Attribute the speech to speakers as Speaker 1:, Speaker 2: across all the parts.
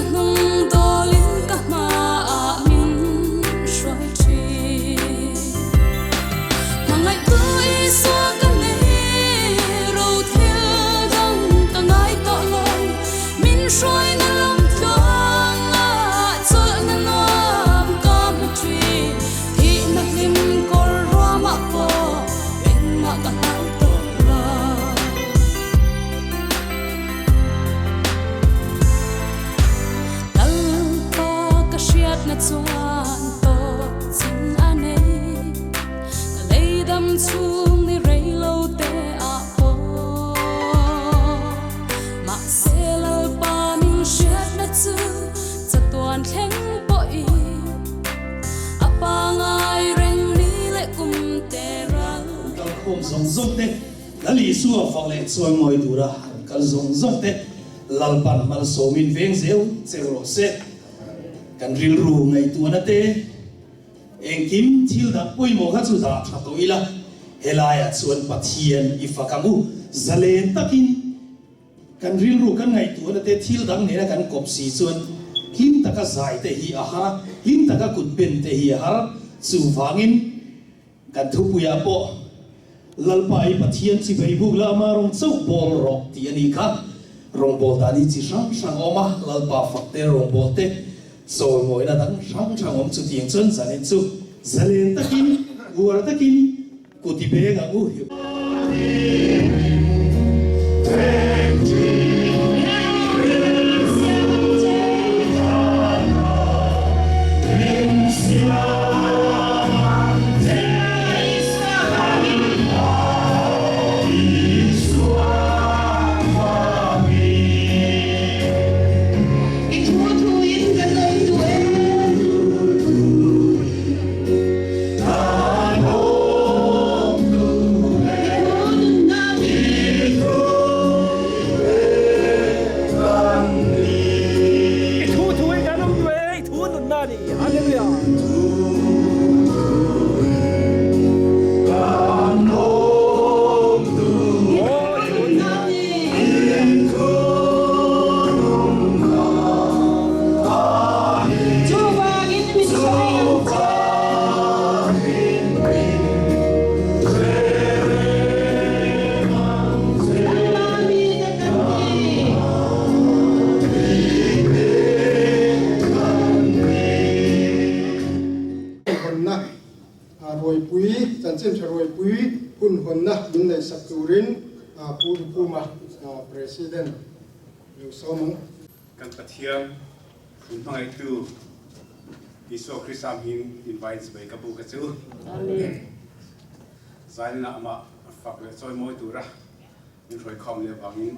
Speaker 1: hnung dawlin ka hmaah min hruai thin. Hmangaihtu Isua ka nei, ro thil dang ka ngai tawh lo. Min hruaina lam tluangah chawlhna nuam ka hmu thin. Thihna hlim kawr ruamah pawh engmah ka hlau tawh lo. Lalpa ka hriatna chuan tawp chin a nei, ka leidam chhung ni rei lo te ah pawh. Mahse Lalpa min hriatna chu chatuan thleng pawhin a pangai reng ni leh kum te ral.
Speaker 2: Kalkhawm zawng zawng te Lal Isua fak leh chawimawi tura han kal zawng zawng te Lalpan malsawmin veng zel che rawh se. Kan rilru ngaihtuahna te engkim thil dang pawimawh kha chu dah tha tawh ila, helaiah chuan Pathian i fak ang u. Zalen takin kan rilru kan ngaihtuahna te thil dang nena kan kawp si chuan hlim taka zai te hi a har a, hlim taka kut ben te hi a har. Chuvangin. Kan thupuiah pawh Lalpa i Pathian chi bei buk la ama rawng chauh bawl rawh tih a nih kha. Rawngbâwl dan hi chi hrang hrang a awm a, Lalpa fak te, rawngbâwl te, chawimawina dang hrang hrang awm chutiang chuan zanin chu zalen takin, uar takin kut i beng ang u.
Speaker 3: I thu thu in kan awm duh em?
Speaker 4: I thu thu in kan awm duh e, i thu nunna a ni. Hallelujah.
Speaker 3: Chuvangin min hruai ang che. Lalpa mite kan ni.
Speaker 5: Hawnna Ruaipui, Chanchin Tha Ruaipui hun hawnna min neihsak turin Pu Lukhuma President lo sawm ang.
Speaker 6: Kan Pathian hun hmangaihtu Isua Krista hming invite chibai ka bu ka chu. Amen. Zainah amah fak le chawimawi tura min hruai khawm le wangin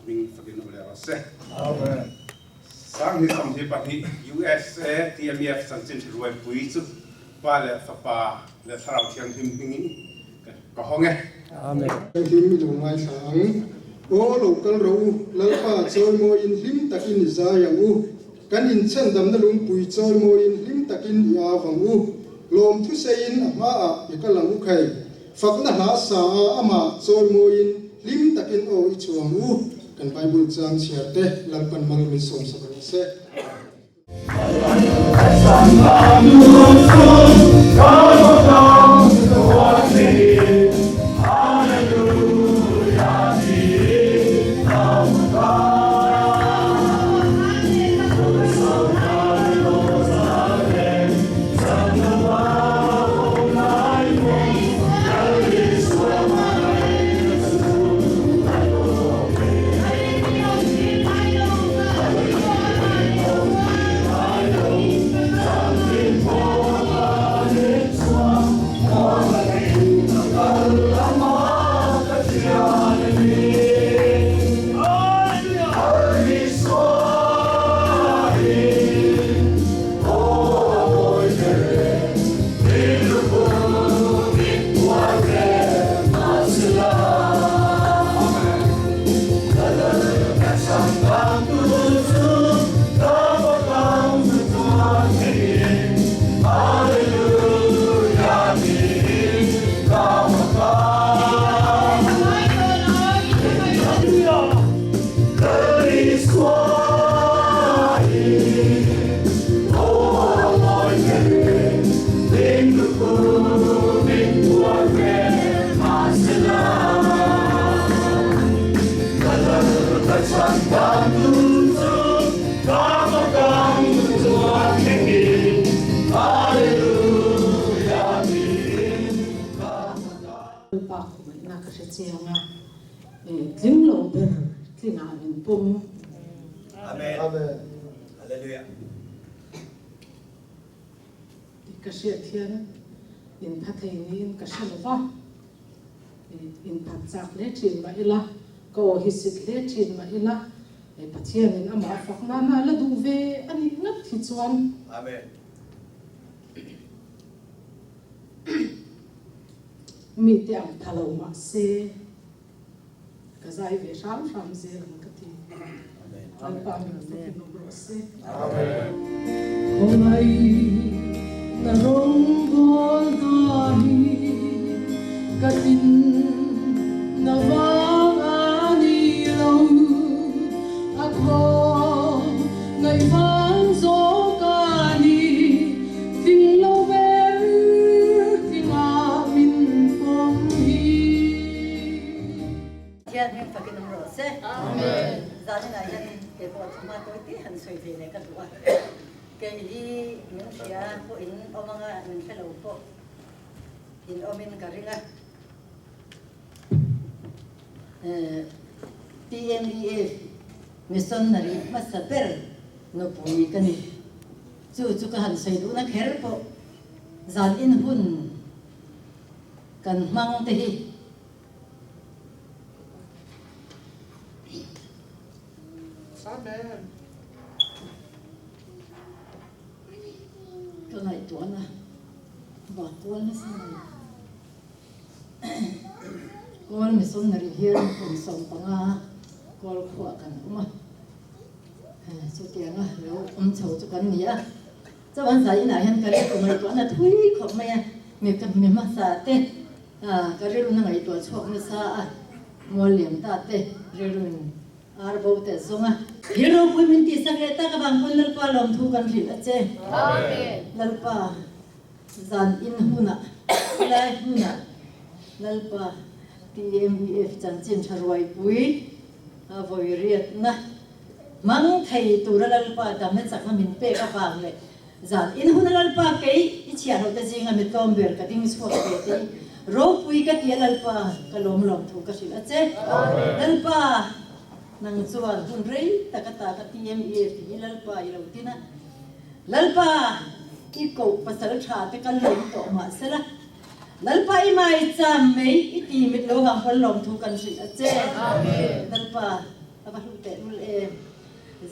Speaker 6: ming fakin um le rawh se. Amen. Sang ni 22 USA TMF chanchin ruai pui chu pa le fapa le thlarau thianghlim hmingin ka hawng e.
Speaker 5: Amen. Hlim i lo ngaithla ang. Aw lo kal rawh u, Lalpa chawimawiin hlim takin i zai ang u. Kan inchhandamna lungpui chawimawiin hlim takin i au ang u. Lawmthuseiin a hmaah i kal ang u khai. Fakna hla sa a amah chawimawiin hlim takin aw i chhuang u. Kan Bible chang chhiar te Lalpan mal min sawmsak rawh se.
Speaker 7: chiang a, tling lo ber tlingah min pawm.
Speaker 8: Amen. Hallelujah.
Speaker 7: Tih ka hriat hian inpha thei niin ka hre lo va, inphat chak hle thin mah ila, ka aw hi sit hle thin mah ila, Pathianin amah fak nana la duh ve a nih ngat hi chuan.
Speaker 8: Amen.
Speaker 7: Mite ang pha lo mah se ka zai ve hram hram zel ang ka ti. Lalpa min fakin awm rawh se. Khawngaih na rawngbawl hna hi ka tlin na vang a ni lo, a khawngaih vang zawk a ni. Tling lo ber tlingah min pawm hi.
Speaker 9: Pathian hming fakin awm rawh se. Amen. Zaninah hian kei pawh thuma tawi te han sawi ve leh ka duh a. Kei hi min hria pawh in awm anga min hre lo pawh in awmin ka ring a. PMEF missionary hmasa ber nupui ka ni. Chu chu ka han sawi duhna kher pawh zan in hun kan hmang te hi ka ngaihtuahna vak kual nasa mai. Kawl missionary hian kum 15 kawl khuah kan awm a. Chutianga lo awm chho chu kan ni a, chuan zai inah hian ka rilru ngaihtuahna thui khawp mai a, mi ka mi hmasa te ka rilruna ngaihtuah chhuak nasa a, mual liam ta te rilruin ar bo te zawng a. Thil ropui min tihsak leh tak avang pawn Lalpa lawmthu kan hrilh a che. Lalpa zan in hunah, helai hmunah Lalpa TMEF chanchin tha ruaipui A vawi riatna hmang thei tura Lalpa damna chakna min pek avang leh zan in huna Lalpa kei i chhiahloh te zinga mi tlawm ber ka ding chhuak ve te hi ropui ka ti a Lalpa ka lawm lawm thu ka hrilh a che. Lalpa nang chuan hun rei tak ata ka TMEF hi Lalpa i lo tin a Lalpa i koh pasal tha te ka lawm tawh mahsela Lalpa i mai cham mei i ti mit lo vang pawn lawmthu kan hrilh a che. Lalpa a va hlu teh lul em.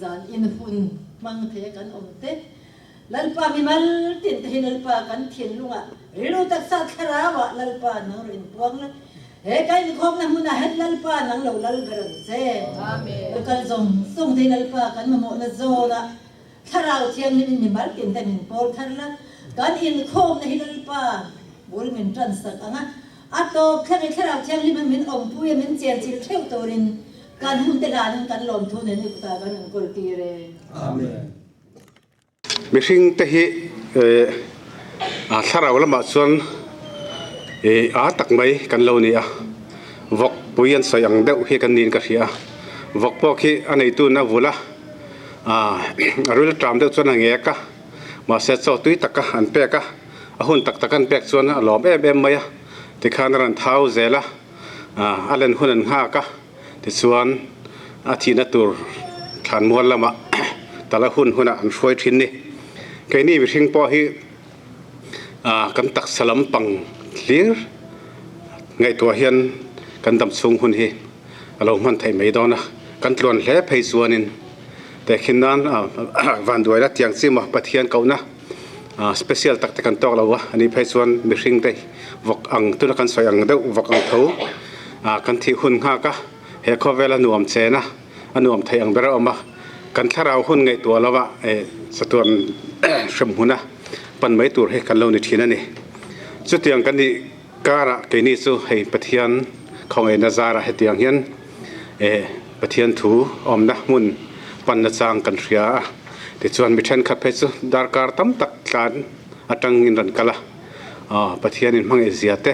Speaker 9: Zan in hun hmang thei a kan awm te. Lalpa mi mal tin te hi Lalpa kan thinlungah rilru taksa thlarauah Lalpa nang rawh in puang la. He ka inkhawmna hmunah hian Lalpa nang lo lal ber ang che. Lo kal zawng zawng te hi Lalpa kan mamawhna zawnah Thlarau Thianghlim in mimal tin te min pawl thar la, kan inkhawmna hi Lalpa bul min tan sak ang a, a tawp thleng i Thlarau Thianghlim in min awmpui a min chenchilh theuh turin kan hun te hlanin kan lawmthu nen i kutah kan inkawl tir e.
Speaker 8: Amen.
Speaker 6: Mihring te hi thlarau lamah chuan a tak mai kan lo ni a, vawk pui an sawi ang deuh hi kan niin ka hria a, vawk pawh khi a neitu in a vul a. A ril ṭam deuh chuan a ngek a, mahse chaw tui taka an pek a, a hun tak tak an pek chuan a lawm em em mai a, tikhan a rawn thau zel a, a len hun an nghak a, tichuan a thihna tur thlan mual lamah tala hun hunah an hruai thin ni. Keini mihring pawh hi kan taksa lampang hlir ngaihtuah hian kan dam chhung hun hi a lo hman theih mai dawn a, kan tluan hle phei chuanin tehkhin nan vanduaina tiang chi maw Pathian kohna special tak te kan tawk lo a, ani phei chuan mihring te vawk ang tuna kan sawi ang deuh vawk ang tho kan thih hun nghak a, he khawvela nuam chen a, a nuam theih ang ber a awm a, kan thlarau hun ngaihtuah lova chatuan hrem hmuna pan mai tur hi kan lo ni thin a ni. Chutiang kan nih Karah keini chu hei Pathian khawngaihna zarah hetiang hian eh Pathian thu awmna hmun panna chang kan hria a, tichuan mi thenkhat phei chu darkar tam tak tlan atangin rawn kal a, aw Pathian in hmangaih zia te,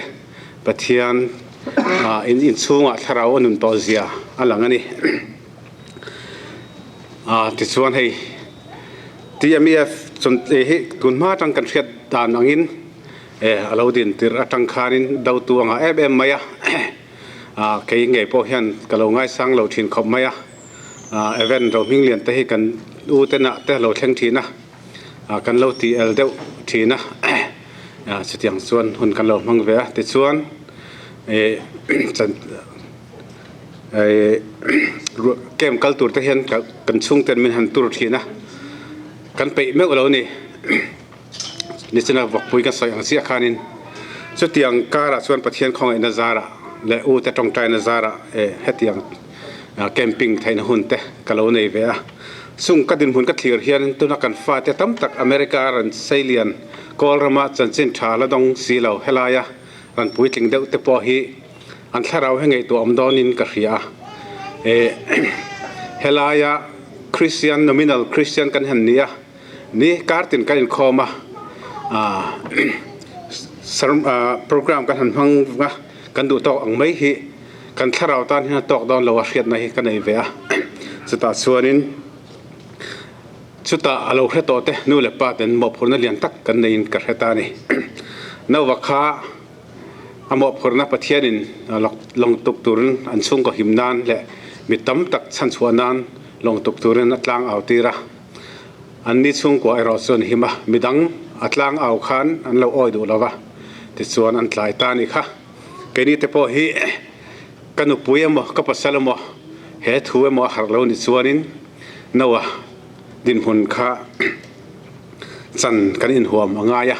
Speaker 6: Pathian ah in inchhungah thlarau a nun tawh zia a lang a ni. Ah tichuan hei TMEF hi tunhma atang kan hriat dan angin. E, a lo din tirh atang khanin do tu a ngah em em mai a. Kei ngei pawh hian ka lo ngaisang lo thin khawp mai a, event ro hming lian te hi kan u te nah te lo thleng thin a, kan lo ti el deuh thin a, chutiang chuan hun kan lo hmang ve a, tichuan camp kal tur te hian kan chhungten min han tur thin a, kan peih meuh lo a ni. Nichina vawkpui ka sawi ang chiah khanin chutiang karah chuan Pathian khawngaihna zarah leh u te tawngtaina zarah hetiang camping theihna hun te ka lo nei ve a. Chung ka dinhmun ka thlir hian tuna kan fate tam tak America ran seilian kawl rama chanchin tha la dawng si lo helaia ran puitling deuh te pawh hi an thlarau hi ngaihtuah awm dawnin ka hria a. Helaia Christian nominal Christian kan han ni a. Ni kartin kan inkhawm a, program kan han hmang a, kan duh tawk ang mai hi kan thlarau tan hian a tawk dawn lo a hriatna hi ka nei ve a. Chutah chuanin chutah a lo hre tawh te nu leh pa ten mawhphurhna lian tak kan neiin ka hre ta a ni. Nova kha a mawhphurhna Pathianin lawng tuk turin an chhungkaw him nan leh mi tam tak chhanchhuah nan lawng tuk turin a tlang au tir a. An ni chhungkua erawh chuan him a, midang a tlang au khan an lo awi duh lo va, tichuan an tlai ta a ni kha. Keini te pawh hi ka nupui emaw ka pasal emaw he thu emaw a harh lo ni chuanin Noah dinhmun kha chan kan inhuam a ngai a,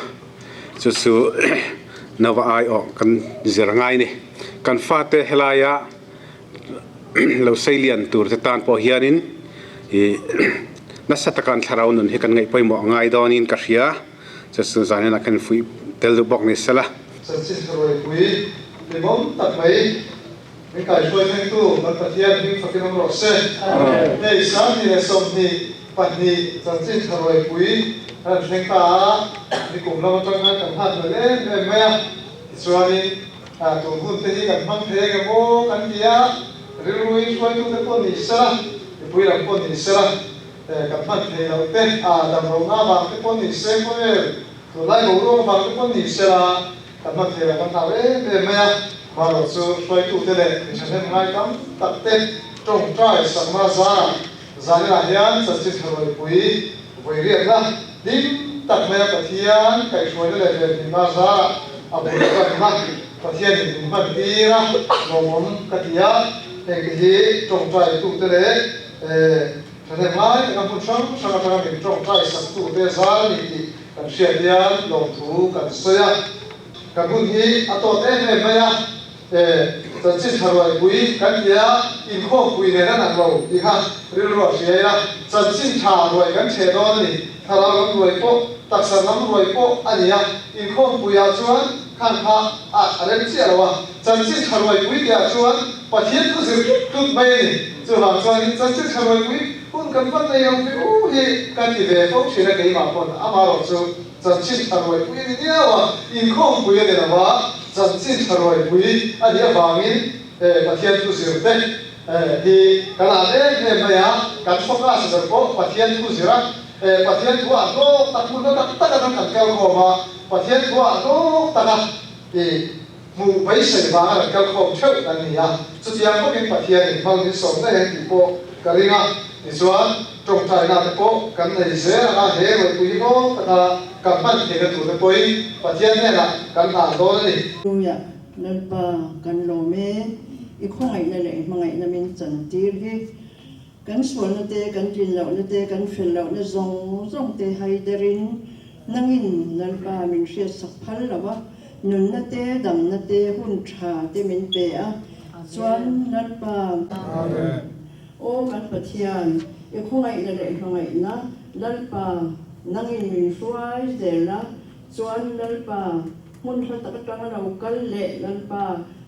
Speaker 6: chu chu Noah aiawh kan zir a ngai a ni. Kan fate helaia lo seilian tur te tan pawh hianin ih nasa taka an thlarau nun hi kan ngaih pawimawh a ngai dawnin ka hria chu chu zanin ah khan fuih tel duh bawk ni sela.
Speaker 5: Chanchin Tharuaipui hlimawm tak mai min kaihruai thlengtu kan Pathian hming fakin awm rawh se. Hei 2022 Chanchin Tharuaipui kan thleng ta a, nikum lam atang khan kan nghak hlel em em mai a, tichuanin Tun hun te hi kan hmang thei eng emaw kan ti a, rilruin hruaitute pawh ni sela, mipui lam pawh ni sela, kan hman thei loh te, dam lohna avang te pawh ni se, khawvel tunlai boruak avang te pawh ni sela, kan hman thei loh kan hlau em em mai a. Amaherawh chu hruaitute leh mi thahnem ngai tam tak te tawngtai sakna zarah zaninah hian chanchin tharuaipui vawi riakna hlim tak maia Pathian kaihhruaina leh venhimna zarah a bul tanna Pathianin min hman tir a, lawmawm ka ti a, heng te hi tawngtaitute leh thahnem ngai taka hmun hrang hrang atanga min tawngtai saktute zar a ni tih kan hriat hian lawmthu kan sawi a. Kan hun hi a tawt em em mai a, chanchin tha ruaipui kan ti a, inkhawmpui nen an ang lo tih kha rilru a hria ila, chanchin tha ruai kan chhe dawn a ni, thlarau lam ruai pawh, taksa lam ruai pawh a ni a, inkhawmpuiah chuan khan kha a rem chiah lo a, chanchin tha ruaipui tihah chuan Pathian thu zir tlut tlut mai a ni, chuvang chuanin chanchin tha ruaipui hun kan hman nei ang pi u hi ka ti ve fo thin a keimah pawn amaherawh chu. Chanchin tha ruaipui a ni miau a, inkhawmpui a ni lo va, chanchin tha ruaipui a nih avangin Pathian thu zir te hi kan ah em em mai a, kan focus ber pawh Pathian thu zir a, Pathian thu ah hlawk tak hmun hla tak tak atang kan kal khawm a, Pathian thu ah hlawk taka hmuh beisei vanga kan kal khawm theuh kan ni a, chutiang bawkin Pathianin hmal min sawm daih ang tih pawh ka ring a, tichuan tawngtaina te pawh kan nei zel ang a, he ruaipui hi maw taka kan hman theihna tur te pawhin Pathian hnenah kan hlan dawn a ni.
Speaker 10: Hallelujah, Lalpa kan lawm e, i khawngaihna leh i hmangaihna min chantir hi. Kan sualna te, kan tlinlohna te, kan fellohna zawng zawng te haiderin nangin Lalpa min hriatsak phal lo a, nunna te, damna te, hun tha te min pe a, chuan Lalpa, Aw kan Pathian, i khawngaihna leh hmangaihna Lalpa nangin min hruai zel a, chuan Lalpa hmun hla tak atanga lo kal leh Lalpa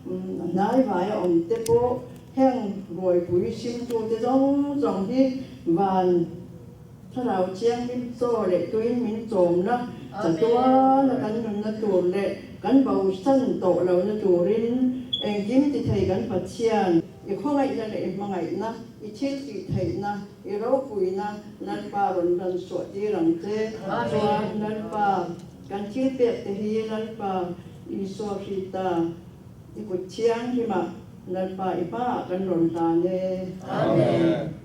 Speaker 10: hnaivaia awm te pawh Heng ruaipui simtute zawng zawng hi van thlarau thianghlim chaw leh tuin min chawmna chatuana kan nunna tur leh kan bosan tawh lohna turin engkim ti thei kan Pathian, i khawngaihna leh i hmangaihna, i thil tih theihna, i ropuina Lalpa rawn lan suah tir ang che. Chuan Lalpa, kan thil pek te hi Lalpa Isua Krista i kut thianghlimah. Lalpa i hmaah kan rawn hlan e.
Speaker 8: Amen.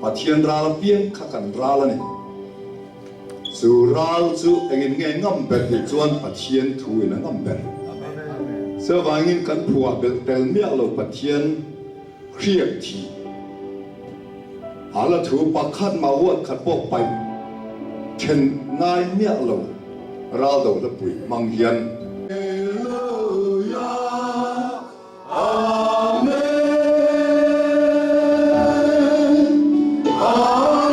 Speaker 8: Pathian ral apiang kha kan ral a ni. Chu ral chu engin nge ngam ber tih chuan Pathian thu in a ngam ber. Chuvangin kan phuah belh tel miah lo Pathian hriak thih. A la thu pakhat mah huat khat pawh paih then ngai miah lo ral do hla pui hmang hian. Hallelujah Amen Hallelujah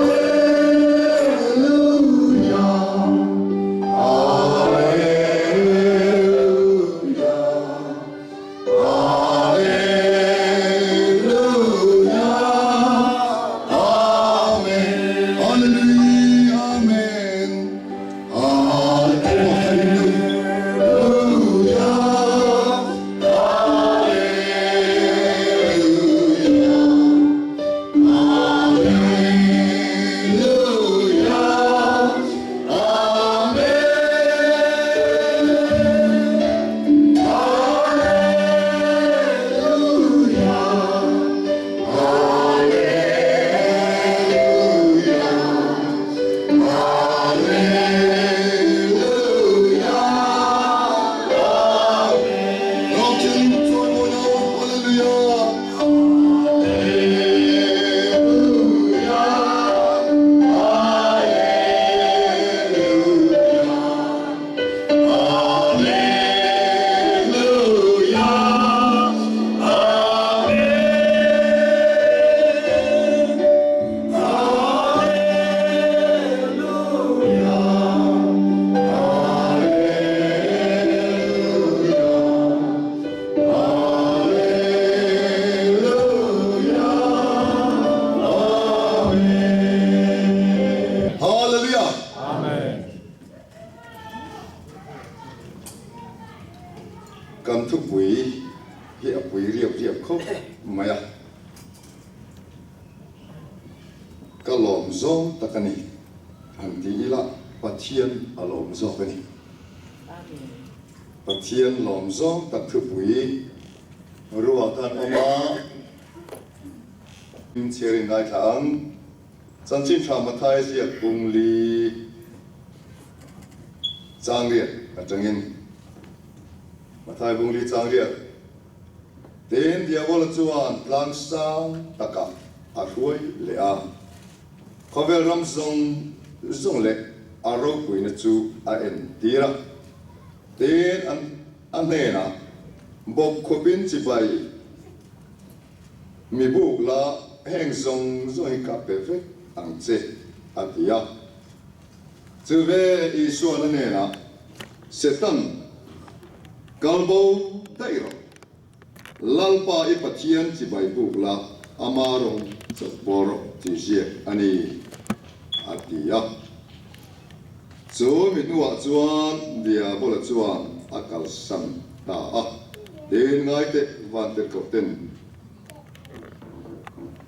Speaker 8: Hallelujah Kan thupui hi a pui riap riap khawp mai a, ka lawm zawng tak a ni han ti ila Pathian a lawm zawk a ni. Pathian lawm zawng tak thupui ruah khan awm a, chhiarin ngaithla ang. Chanchin tha Mathai ziak bung li chang riat atangin Mathai bung li chang riat Tin, Diabola chuan tlang sang takah a hruai leh a, khawvel ram zawng zawng leh a ropuina chu a entir a. Tin, a hnenah bawp khawpin chibai Mi buk la heng zawng zawng hi ka pe vek ang che, a ti a. Chuve Isuan a hnenah, Setan, kal bo daih rawh. Lalpa i Pathian chibai buk la, ama rawng chawp bawr rawh tih ziak a ni, a ti a. Chu mi hnuah chuan Diabola chuan a kalsan ta a, Tin ngaite vantirhkoh ten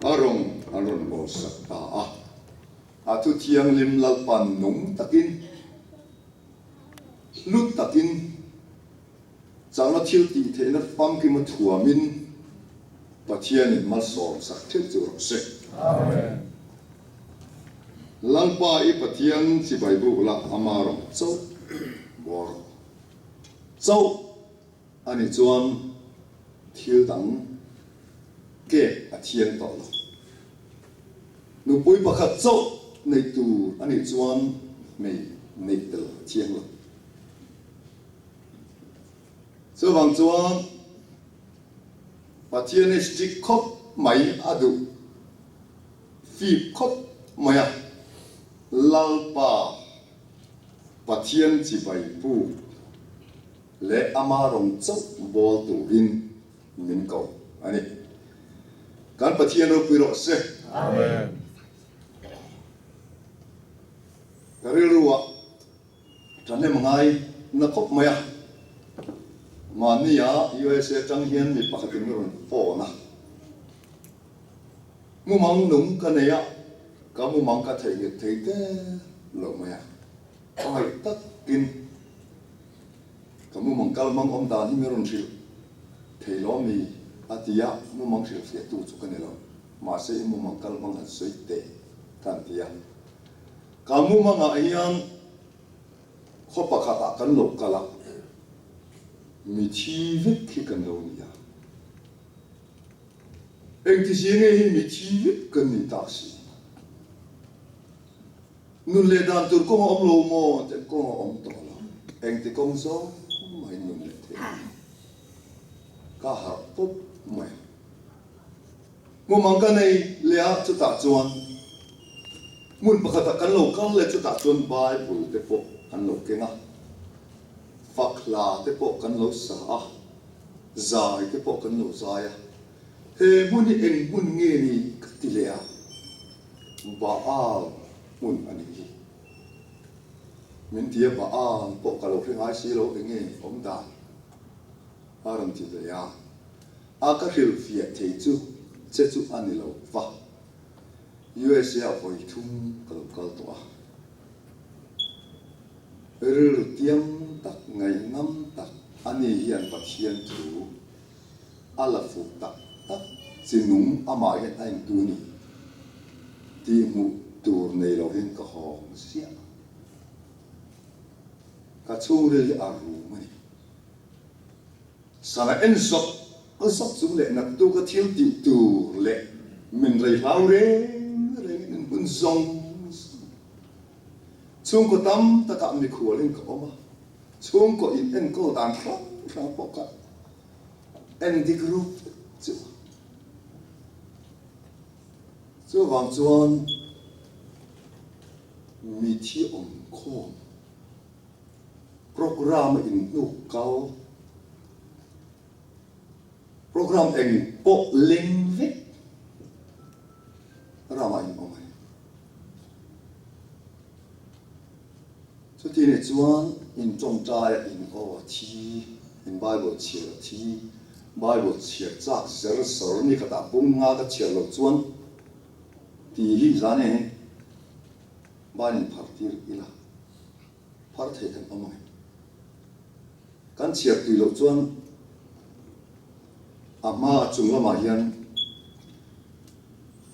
Speaker 8: a rawng an rawn bawlsak ta a. A thu thianghlim Lalpan nung takin, hlu takin, chakna thil tih theihna famkima thuamin Pathianin malsawm sak theuh chu rawh se. Amen. Lalpa i Pathian chibai buk la ama rawng chauh bawr chauh a nih chuan thil dang kek a thiang tawh lo. Nupui pakhat chauh neih tur a nih chuan hmei neih tel a thiang lo. Chuvang chuan Pathian hi strict khawp mai a duh. Fip khawp mai a, Lalpa Pathian chibai puk leh ama rawng chauh bawl turin min ko a ni. Kan Pathian ropui rawh se.
Speaker 11: Amen.
Speaker 8: Ka rilruah ṭhahnem ngai na khawp mai a. Mahnia USA aṭang hian mi pakhatin a rawn phone a. Mumang nung ka nei a, ka mumang ka theihnghilh thei der lo mai a. Ka ngaih takin ka mumang kal hmang awm dan hi mi rawn hrilh thei lo ami? a ti a, mumang hrilhfiahtu chu ka ni lo. Mahse i mumang kal hmang han sawi teh ka han ti a. Ka mumangah hian khaw pakhatah kan lo kal a, mi thi vek hi kan lo ni a. Engti zia nge hi mi thi vek kan ni tak si? Nun leh dan tur kawng a awm lo maw? Teh kawng a awm tawh lo. Engti kawng zawng mahin nun leh thei ang. Ka harh pawp mai. Hmumang ka nei leh a, chutah chuan hmun pakhatah kan lo kal leh chutah chuan Bible te pawh kan lo keng a, fak hla te pawh kan lo sa a, zai te pawh kan lo zai a. He hmun hi eng hmun nge ni ka ti leh a. Baal hmun a nih hi. Min ti a Baal pawh ka lo hre ngai si lo eng nge awm dan a rawn ti ve a, a ka hrilhfiah thei chu che chu a ni lo va. USA ah vawi thum ka lo kal tawh a, rilru tiam tak ngaihngam tak a ni hian Pathian thu A la fuh tak tak chi nung amah hian a intu ni tih hmuh tur nei lo hian ka hawng ziah. Ka chhungril hi a rum a ni. Sana en zawk zawk chung leh naktuk a thil tih tur leh min rei hlau reng rengin in hun zawng zawng. Chhungkaw tam takah mikhualin ka awm a, chhungkaw in enkawl dan hrang hrang pawh ka En dik rup chu. Chuvang chuan mithi awm khawm program a inhnuk kal, program eng pawh leng vek ramah in awm a ni. Chuti nih chuan in tawngtai a in aw a thi, in Bible chhiar a thi, Bible chhiar chak zer sawr ni khatah bung nga ka chhiar loh chuan ti hi zan e ban in phar tir ila phar thei kan awm ang em? Kan chhiar tui loh chuan a hma chung lamah hian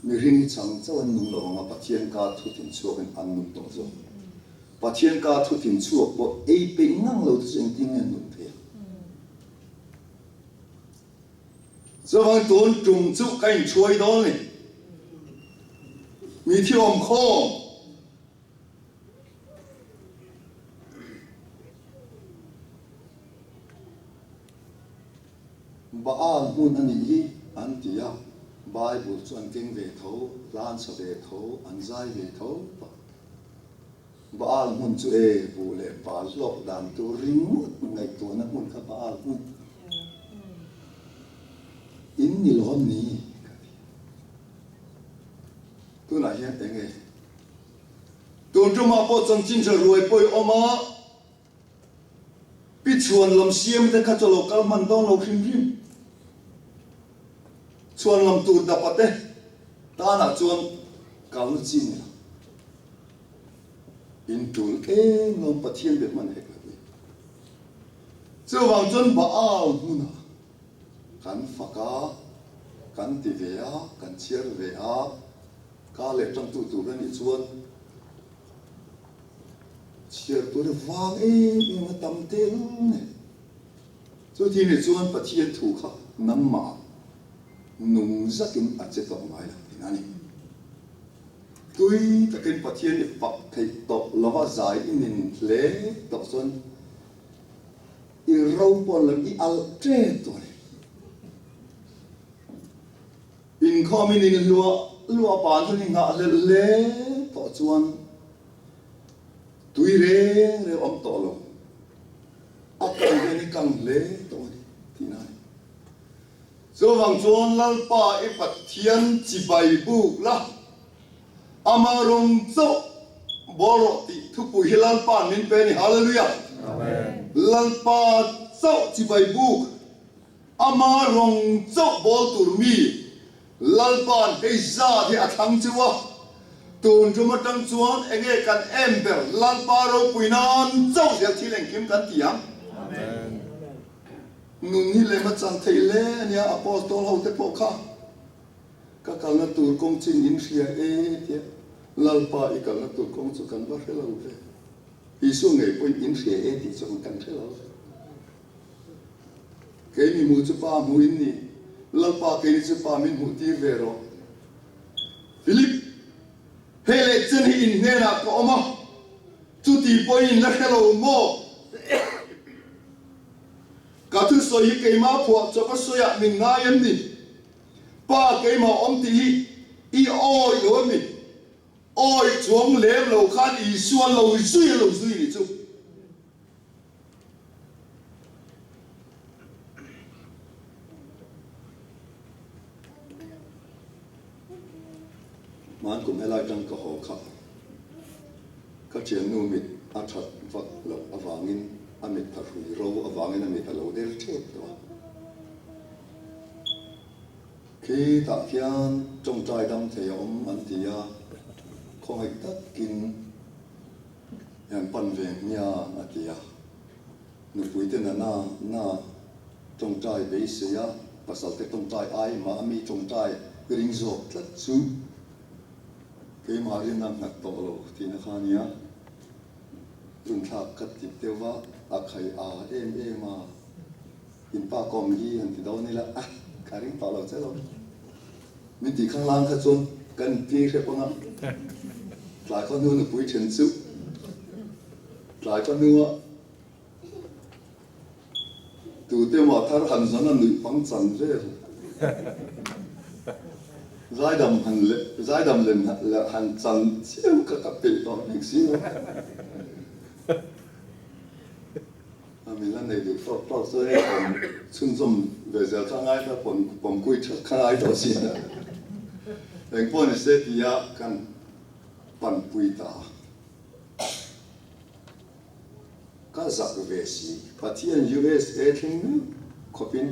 Speaker 8: Mihring hi chang chauh an nung lo ang a, Pathian ka thu thin chhuakin an nung tawh zawk. Pathian ka thu thin chhuak pawh ei peih ngang lo te chu engtin nge an nung thei ang? Chuvangin tun tum chu ka inchhuai dawn ni. Mi thi awm khawm. Baal hmun a nih hi an ti a, Bible chu an keng ve tho, hla an sa ve tho, an zai ve tho a. Baal hmun chu e, buh leh bal hlawk dan tur ringawt ngaihtuahna hmun kha Baal hmun in ni lo ni ka ti. Tunah hian eng nge? Tun tumah pawh chanchin tha ruai pawh i awm a. Pi chhuan lam siam te kha chu lo kal hman dawn lo hrim hrim. Chhuan lam tur dapa te tanah chuan kalna chi ni lo. In tul em lawm Pathian be hman hek lo hi. Chuvang chuan Baal hmunah kan fak a, kan ti ve a, kan chhiar ve a, ka leh tangtu tur a nih chuan Chhiar tur vang em em a tam tel nei. Chuti nih chuan Pathian thu kha nangmah nung zakin a che tawh ngai lo tih a ni. Tui takin Pathian i fak theih tawh lova zai i nin hle tawh chuan i ro pawn lo i alh ṭep tawh a ni. Inkhawmin in luah luah pan chu ni nghah hlelh hle tawh chuan. Tui reng reng awm tawh lo. A kang hian i kang hle tawh a ni tihna a ni. Chuvang chuan Lalpa i Pathian chibai buk la, Ama rawng chauh bawl rawh tih thupui hi Lalpa'n min pe a ni. Hallelujah! Lalpa chauh chibai buk, Ama rawng chauh bawl tur mi Lalpa'n hei zat hi a thlang cheu a, tun tum atang chuan enge kan em ber Lalpa ropui nan chauh zel thil engkim kan ti ang. Nun hi lem a chan theih hle a nia, Apostol ho te pawh kha ka kalna tur kawng chin in hria e tia Lalpa i kalna tur kawng chu kan va hre lo ve, Isua ngei pawhin in hria e tih chuan kan hre lo ve. Kei mi hmuh chu Pa hmuh in ni, Lalpa kei ni chu Pa min hmuh tir ve rawh. Philip, hei leh chen hi in hnenah ka awm a, chuti pawhin in la hre lo maw? Ka thusawi hi keimah phuah chawp a sawiah min ngai em ni? Pa keimah awm tih hi i awih lo em ni? Awih chuang lem lo khan Isua lo zui a lo zui ni chu. Hmaan kum helai tang ka haw kha ka thiannu mit a that vak loh avangin a mit a hrui ro avangin a mit a lo der tep tawh a. Khitah khian tawngtai dam thei a awm an ti a, khawngaih takin Hian pan ve hmia a ti a, nupui te na na na tawngtai beisei a, pasal te tawngtai ai mah a mi tawngtai ring zawk tlat chu keimah rin a nghat tawh lo tihna kha a nia. Runthlak ka ti deuh a, a khai a em em a, in pa kawm hi han ti dawn ila a, ka ring tawh lo che lo. Min tih khanglang kha chuan kan inti hrep ang a, tlai khaw hnu nupui then chu tlai khaw hnua tute emaw thar han zawn a nuih pang chan vel zaidam han leh zaidam lem han chan chiam kha ka peih tawh bik si lo. A min la nei duh tawk tawk chuan hei pawm chhunzawm ve zel kha ngai kha pawm pawmkui that kha ngai tawh si a. Eng pawh ni se tia kan panpui ta a. Ka zak ve si. Pathian USA thleng meuh khawpin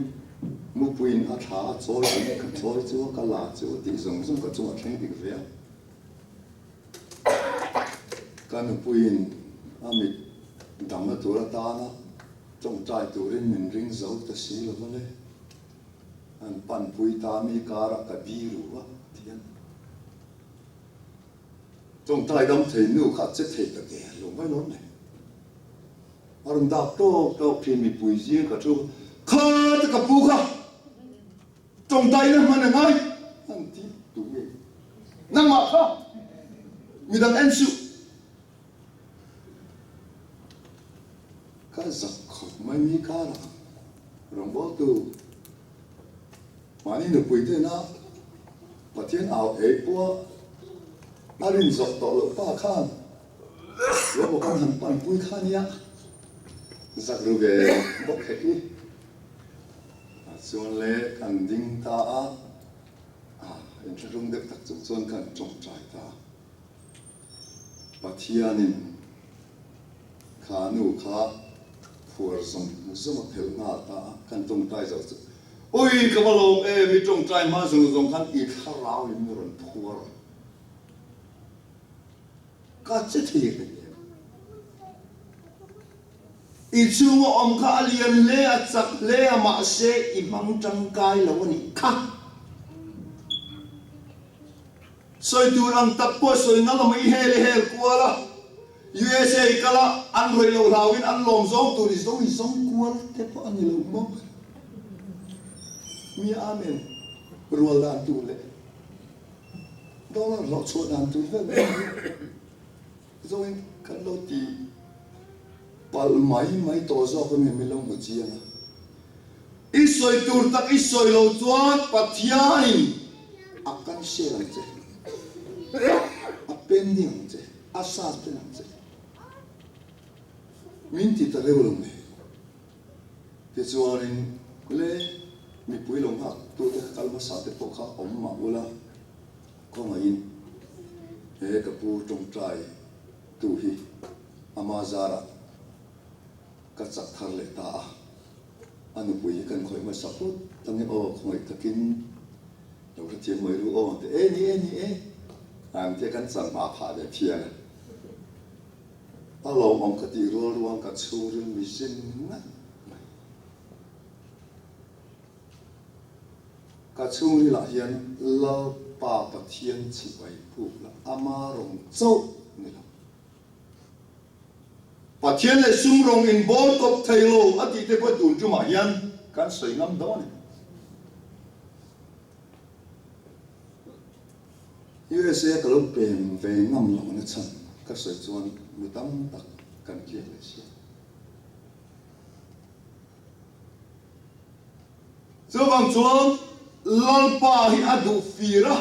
Speaker 8: mupuiin a thla a chawi ang ka chawi chu a ka la chu a tih zawng zawng ka chungah thleng dik ve a. Ka nupuiin a mit damna tur atana tawngtai turin min ring zo ta si lo va le. An panpui ta mi karah ka biru a ti a. Tawngtai dam thei nu kha che thei ta der lo mai lawm le. A rawn dak tawk tawk thin mipui zing ka thu kha te ka pu kha. Tawngtaina hman a ngai an ti tu nge? Nangmah kha midang en suh. Ka zak khawp mai mi karah rawngbawltu mahni nupui te ina Pathian au ei pawha a rin zawk tawh loh pa khan Ruahmaw kan han panpui kha nia zak ru ve bawk hek i. A chuan le kan ding ta a, a inthlahrung deuh tak chung chuan kan tawngtai ta a. Pathianin kha nu kha phuar zawng zawng a phelh nghal ta a, kan tawngtai zo chu, Ui ka va lawm em, i tawngtai hma zawng zawng khan i thlarau in mi rawn phuar a. Ka che thei reng em? I chhunga awm kha a lian hle, a chak hle a, mahse i hmang tangkai lo a nih kha. Sawi tur ang tak pawh sawi ngam a i hel i hel kual a, USA i kal a, an rawih loh hlauin an lawm zawng tur i zo i zawng kual te pawh a ni lo maw? Mi amen rual dan tur leh dollar hlawh chhuah dan tur vel mai hi. Zawin kan lo ti palh mai mai tawh zawk a mi min lo hmu chiang a. I sawi tur tak i sawi lo chuan Pathianin a cancel ang che, a pending ang che, a suspend ang che. Min ti ta reuh lo mai. Tichuanin le mipui lo nghak tute kha kal hmasa te pawh kha awm mah ula khawngaihin he ka pu tawngtai tu hi ama zarah ka chak thar leh ta a, a nupui hi kan khawih hmasa phawt ange aw khawngaih takin lo hrethiam mai ru aw ti e ni e ni e an tia kan chan hma phah ve phian a. A lawmawm ka tih rual rual ka chhungril mi zin ngat mai. Ka chhungrilah hian Lalpa Pathian chhipai puk la ama rawng chauh ni lo. Pathian leh sum rawng in bawl kawp thei lo a tih te pawh tun tumah hian kan sawi ngam dawn e. USA ka lo pem ve ngam loh na chhan ka sawi chuan mi tam tak kan tliak leh si a. Chuvang chuan Lalpa hi a duh fir a,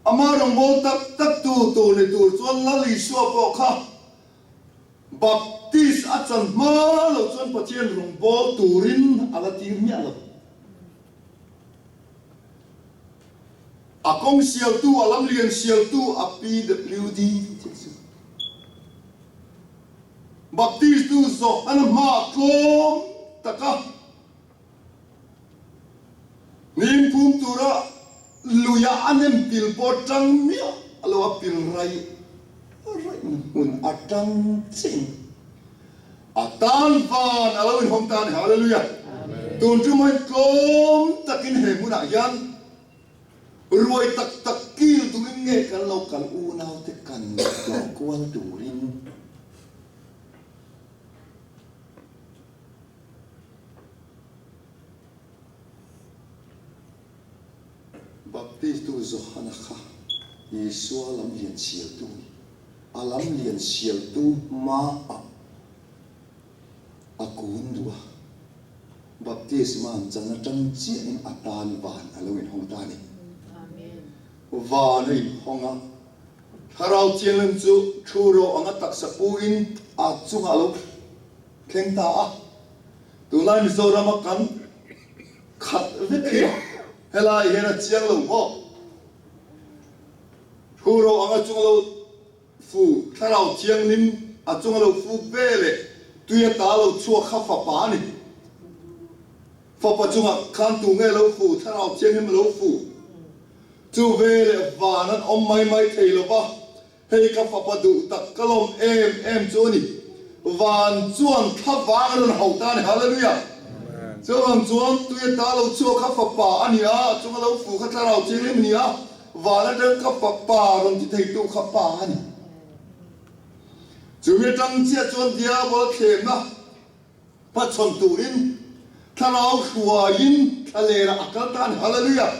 Speaker 8: ama rawngbâwl tak tak tu tur ni tur chuan Lal Isua pawh kha Baptist a chan hma loh chuan Pathian rawngbâwl turin a la tir miah lo. A kawng sialtu, a lam lian sialtu, a PWD tih chu. Baptistu zawh an hma tlawm taka hnim phum tura luia a nem pil pawh tang miah lo a pil raih raihna hmun atang chiah in a tan van a lo inhawng ta a ni. Hallelujah! Tun ṭum hian tlawm takin he hmunah hian ruai tak tak kil turin nge kan lo kal unaute kan tlawh kual turin. Baptistu Johana kha Isua lam lian sialtu a ni. A lam lian sialtu hmaah a kun duh a. Baptisma an chan atang chiahin a tan van a lo inhawng ta a ni. Van a inhawng a, Thlarau Thianghlim chu thu ro anga taksa puin a chungah a lo thleng ta a. Tunlai Mizorama kan khat vek hi helai hian a chiang lo maw? Thu ro anga chung lo fu Thlarau Thianghlim a chunga lo fuk ve leh tui a ta lo chhuak kha fapa a ni. Fapa chungah khan tu nge lo fu Thlarau Thianghlim a lo fu? Chu ve leh van an awm mai mai thei lo va, Hei ka fapa duh tak ka lawm em em chu a ni. Van chuan thla vang a rawn hauh ta a ni. Hallelujah! Chuvang chuan tui a ta lo chhuak kha fapa a ni a, a chunga lo fu kha thlarau thianghlim a ni a, van atang ka fapa rawn ti theitu kha pa a ni. Chumi atang chiah chuan diabol a thlemna hmachhawn turin thlarau hruaiin thlalera a kal ta a ni. Hallelujah!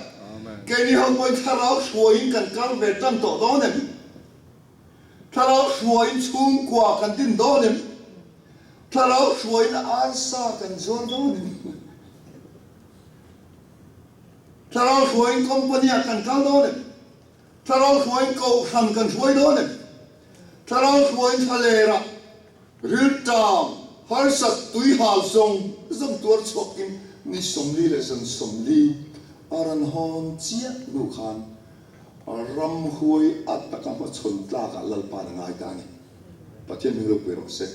Speaker 8: Keini ho pawhin thlarau hruaiin kan kal ve tan tawh dawn em? Thlarau hruaiin chhungkua kan din dawn em? Thlarau hruaiin arsa kan zuar dawn em? Thlarau hruaiin company-ah kan kal dawn em? Thlarau hruaiin kohhran kan hruai dawn em? Thlarau hruaiin thlalerah Rilṭam, harsat tuihal zawng zawng tuar chhuakin ni 40 leh zan 40 a rawn hawn chiah hnu khan ramhuai a taka hmachhawn tlakah Lalpa'n a ngai ta a ni. Pathian hming ropui rawh se.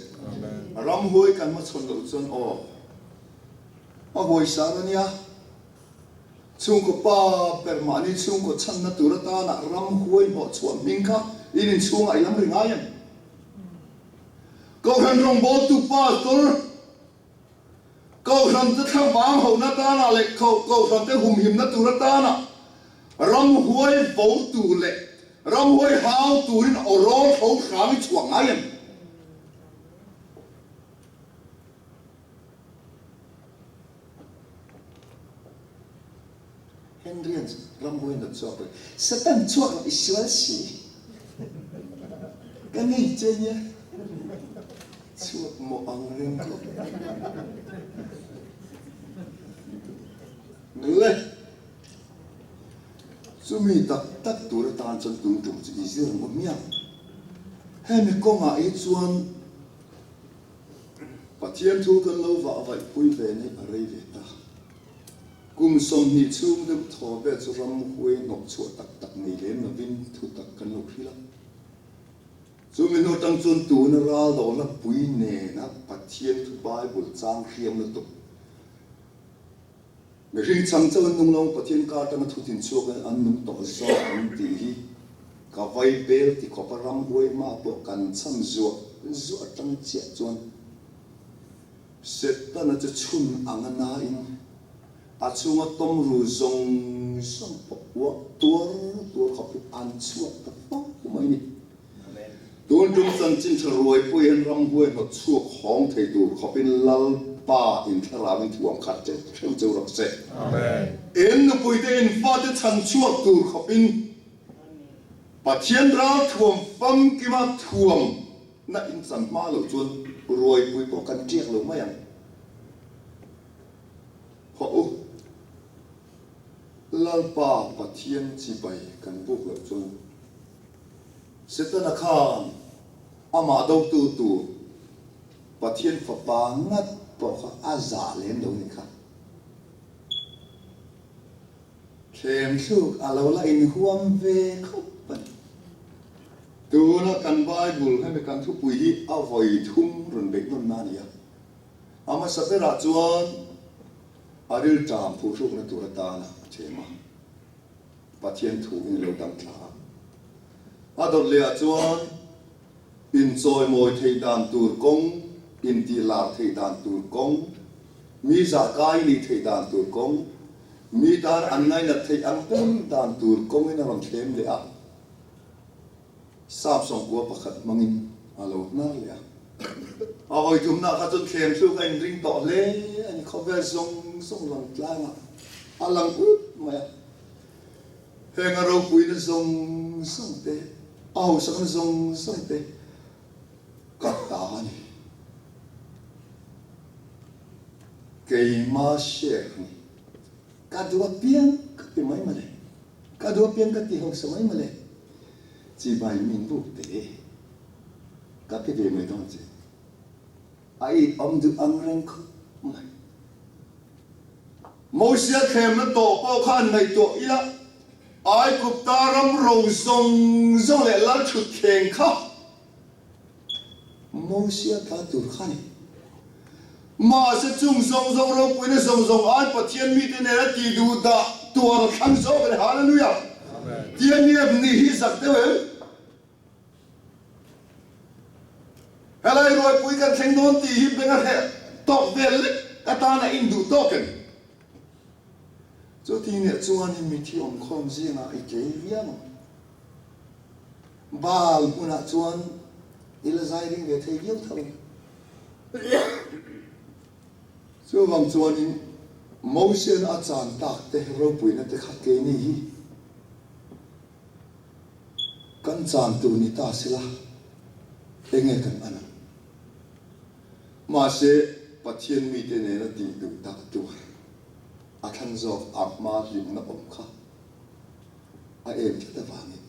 Speaker 8: Ramhuai kan hmachhawn loh chuan aw, a huaisar a nia. Chhungkaw pa ber mahni chhungkaw chhanna tur atana ramhuai hnawhchhuah hming kha in inchhungah i lam ri ngai em? Kohhran rawngbawltu pastor, Kohhran te thlavang hohna atana leh Kohhran te humhimna tur atana ramhuai vo tur leh ramhuai hau turin aw rawl tho hram i chhuah ngai em? Henryan ramhuai nat chhuak lo, Satan chhuak lo i sual si. Ka ngei che nia. Chhuak mawh ang reng khawp. Le. Chumi tak tak tur atan chuan tum tum chu i zir ang u hmiang. Hemi kawngah hi chuan. Pathian thu kan lo vah vaih pui ve ni a rei ve ta. Kum 20 chhung deuh thaw vel chu ram huai hnawk chhuah tak tak nei lem lovin thu tak kan lo hrilh a. Chu mi hnu atang chuan tuna ral dawlna pui nena Pathian thu Bible chang hriam lutuk mihring chang chauh an nung lo, Pathian kar atanga thu tin chhuak in an nung tawh zawk ang tih hi ka vai bel ti khawpa ram huai hma pawh kan cham zuah zuah atang chiah chuan Setana chu chhun ang a nain a chhunga tawm ru zawng zawng pawh uah tuar tuar khawp hi an chhuak ta fo mai ni. Tun tum chanchin tha ruai pawh hian ramhuai hnawt chhuak hawng thei tur khawpin Lalpa in thlarauin thuam khat cheu theu cheu rawh se. In nupuite in fate chhan chhuak tur khawpin Pathian ral thuam famkima thuam na in chan hma loh chuan ruaipui pawh kan tiak lo mai ang. Hawh u, Lalpa Pathian chibai kan buk loh chuan Setana khan amah dotu tur Pathian fapa ngat pawh kha a zah lem lo ni kha. Thlem thluk a lo la inhuam ve khawp a ni. Tuna kan Bible hemi kan thupui hi a vawi thum rawn beih nawn na a ni a. A hmasa berah chuan a rilṭam phuhrukna tur atana a chem a, Pathian thu in lo dang thla a. A dawt lehah chuan inchawimawi theih dan tur kawng, intihlar theih dan tur kawng, mi zahkai nih theih dan tur kawng, mi tan an ngainat theih ang ber dan tur kawngin a rawn thlem leh a. Sap sawngkua pakhat hmangin a lo hnar leh a. A hawi thumna kha chuan thlem thluk a inring tawh hle a ni. Khawvel zawng zawng lang tlangah a lang ut mai a. Heng a ropuina zawng zawng te, a hausakna zawng zawng te ka ta a ni. Keima share a ni. Ka duh apiang ka ti mai mawle. Ka duh apiang ka ti hausa mai mawle. Chibai min buk teh ka ti ve mai dawn che. A it awm duh ang reng khawp mai. Mosia thlemna tawh pawh khan ngaihtuah ila, Aigupta ram ro zawng zawng leh lal thut thleng kha Mosia ta tur kha ni. Mahse chung zawng zawng ropuina zawng zawng ai Pathian mite nena ti duh dah tuar a thlang zawk a ni. Hallelujah! Tia niap ni hi zak deuh em? Helai ruaipui kan thleng dawn tih hi beng a hreh tawk vel lek atana induh tawk em? Chuti nih chuanin mithi awmkhawm zingah i tlei viau ang. Baal hmunah chuan i la zai ring ve thei viau tho. Chuvang chuanin Mosian a chan tak te ropuina te kha keini hi kan chan tur ni ta sela enge kan an ang. Mahse Pathian mite nena tih duh tak tur a thlan zawk a hma hlimna awm kha a em tlat avangin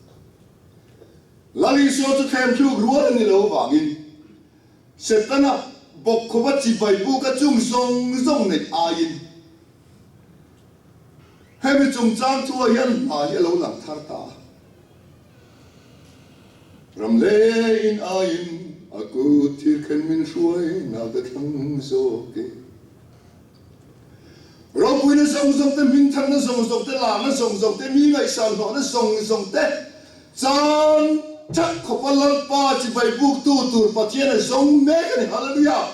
Speaker 8: Lal Isua chu thlem thluk rual a ni lo avangin Setana bawk khawpa chibai buka chung zawng zawng neih aiin hemi chungchang thuah hian hna hi a lo lang thar ta a. Ram leiin aiin a kut thir khen min hruai nau te thlang zawk e. Ropuina zawng zawng te, hmingthanna zawng zawng te, larna zawng zawng te, mi ngaihsan hlawhna zawng zawng te, chan that khawpa Lalpa chibai buktu tur Pathian a zawng mek a ni. Hallelujah!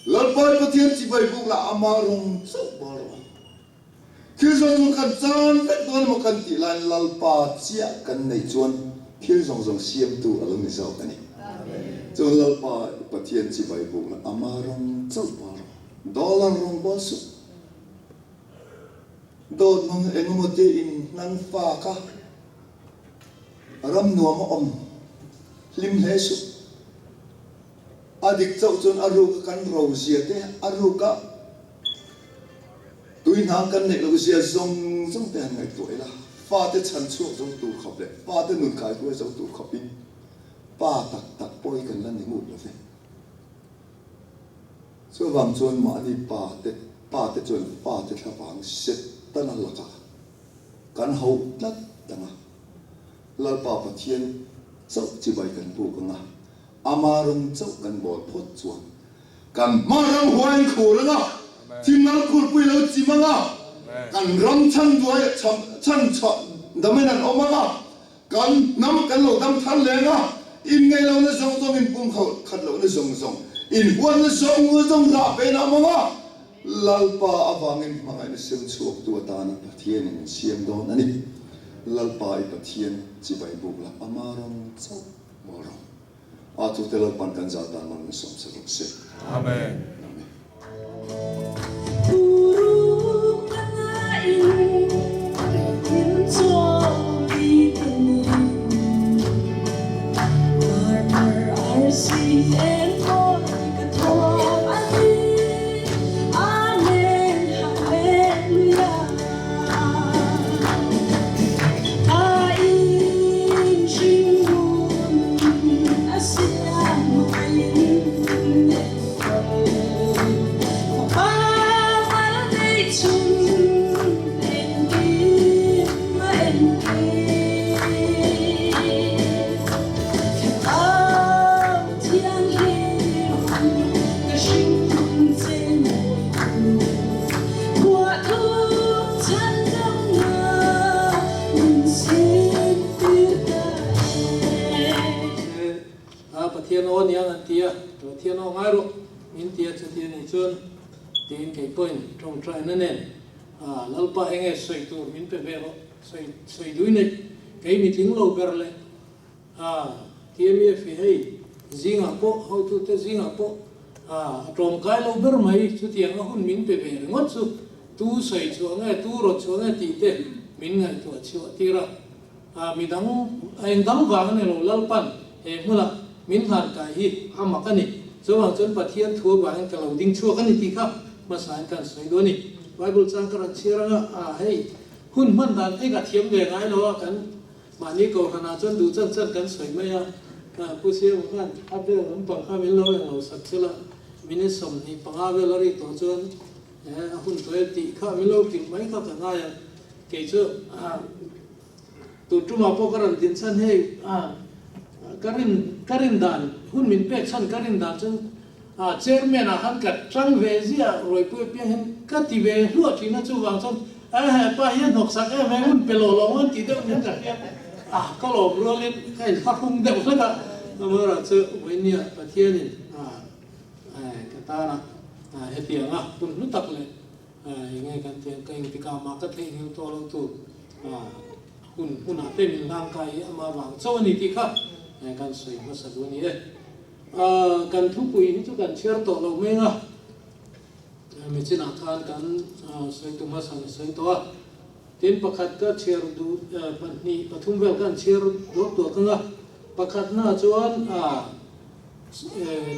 Speaker 8: Lalpa i Pathian chibai buk lah ama rawng chauh bal rawh. Thil zawng zawng kan chan vek dawn emaw kan tih laiin Lalpa chiah kan nei chuan thil zawng zawng siamtu a lo ni zawk a ni. Chuan Lalpa i Pathian chibai buk lah ama rawng chauh bal rawh. Dollar rawng bal suh. Dawt hmang engemaw te in hnan fak a, ram nuam a awm hlim hle suh. A dik chauh chuan a ruk a kan ro zia te, a ruk a tui hnang kan neih loh zia zawng zawng te han ngaihtuah ila, fate chhan chhuak zo tur khawp leh fate nun kai hruai zo tur khawpin pa tak tak pawh hi kan la ni ngut lo ve. Chuvang chuan mahni pa te pa te chuan fa te thlavang Setana lakah kan hauh tlat ang a, Lalpa Pathian chauh chibai kan buk ang a, Ama rawng chauh kan bawl phawt chuan kan hma ram huain khur ang a, thimnal khurpui lo chim ang a, kan ram chhan duai chhan chhuah damin an awm ang a, kan hnam kan lo dam thar leng a, inngaihlohna zawng zawng, inpumkhat khat lohna zawng zawng, inhuatna zawng zawng rah pen a awm ang a, Lalpa avangin hmangaihna sem chhuaktu atana Pathianin min siam dawn a ni. Lalpa i Pathian chibai buk la, ama rawng chauh maw rawng. A tute Lalpan kan zah dan man min sawm sa rawh se.
Speaker 11: Amen.
Speaker 8: Amen.
Speaker 12: A Pathian aw aniang an ti a, Pathian aw ngai rawh min ti a, chuti a nih chuan tiin kei pawhin tawngtaina nen Lalpa enge sawi tur min pe ve rawh, sawi sawi dui nei kei mitling lo ber leh a TMEF hi hei zingah pawh hotute zingah pawh a tlawmkai lo ber mai, chutiang a hun min pe ve ringawt chu tu sawi chhuah nge tu rawt chhuah nge tih te min ngaihtuah chhuah tir a. A midang eng dang vang a ni lo, Lalpan he hmuna min hlan kai hi a mak a ni. Chuvang chuan Pathian thu avangin ka lo ding chhuak a ni tih kha hmasain kan sawi duh a ni. Bible chang ka rawn chhiar anga, a hei hun hman dan eng a thiam ve ngai lo a, kan mahni kohhranah chuan duh chan chan kan sawi mai a, Pu Siama khan a bel lampang kha min lo eng lo sak chela, minute 25 vel a rik tawh chuan a hun tawh e tih kha min lo hrilh mai kha ka ngai a, kei chu Tu tumah pawh ka rawn din chhan hei ka rin ka rin dan hun min pek chhan ka rin dan chuan chairman ah khan ka tang ve ziah Ruaipui apiang hian ka ti ve hluah thin a chuvang chuan he pa hian hnawk sak em em hun pe lawh lawng an tih deuh nen ka hria a ka lawm rualin ka inthlahrung deuh hlek a amaherawh chu Vawinia Pathianin ka tana hetianga hun hlu tak leh Enge kan tih ang, ka engtikah mah ka theihnghilh tawh lo tur hun hunah te min hlang kai hi amah vang chauh a ni tih kha kan sawi hmasa duh a ni e. Kan thupui hi chu kan chhiar tawh lo meng a, michinah khan kan sawi tu hmasa ni sawi tawh a, tin pakhat ka chhiar duh pahnih pathum vel khan chhiar duak duak ang a, pakhatna chuan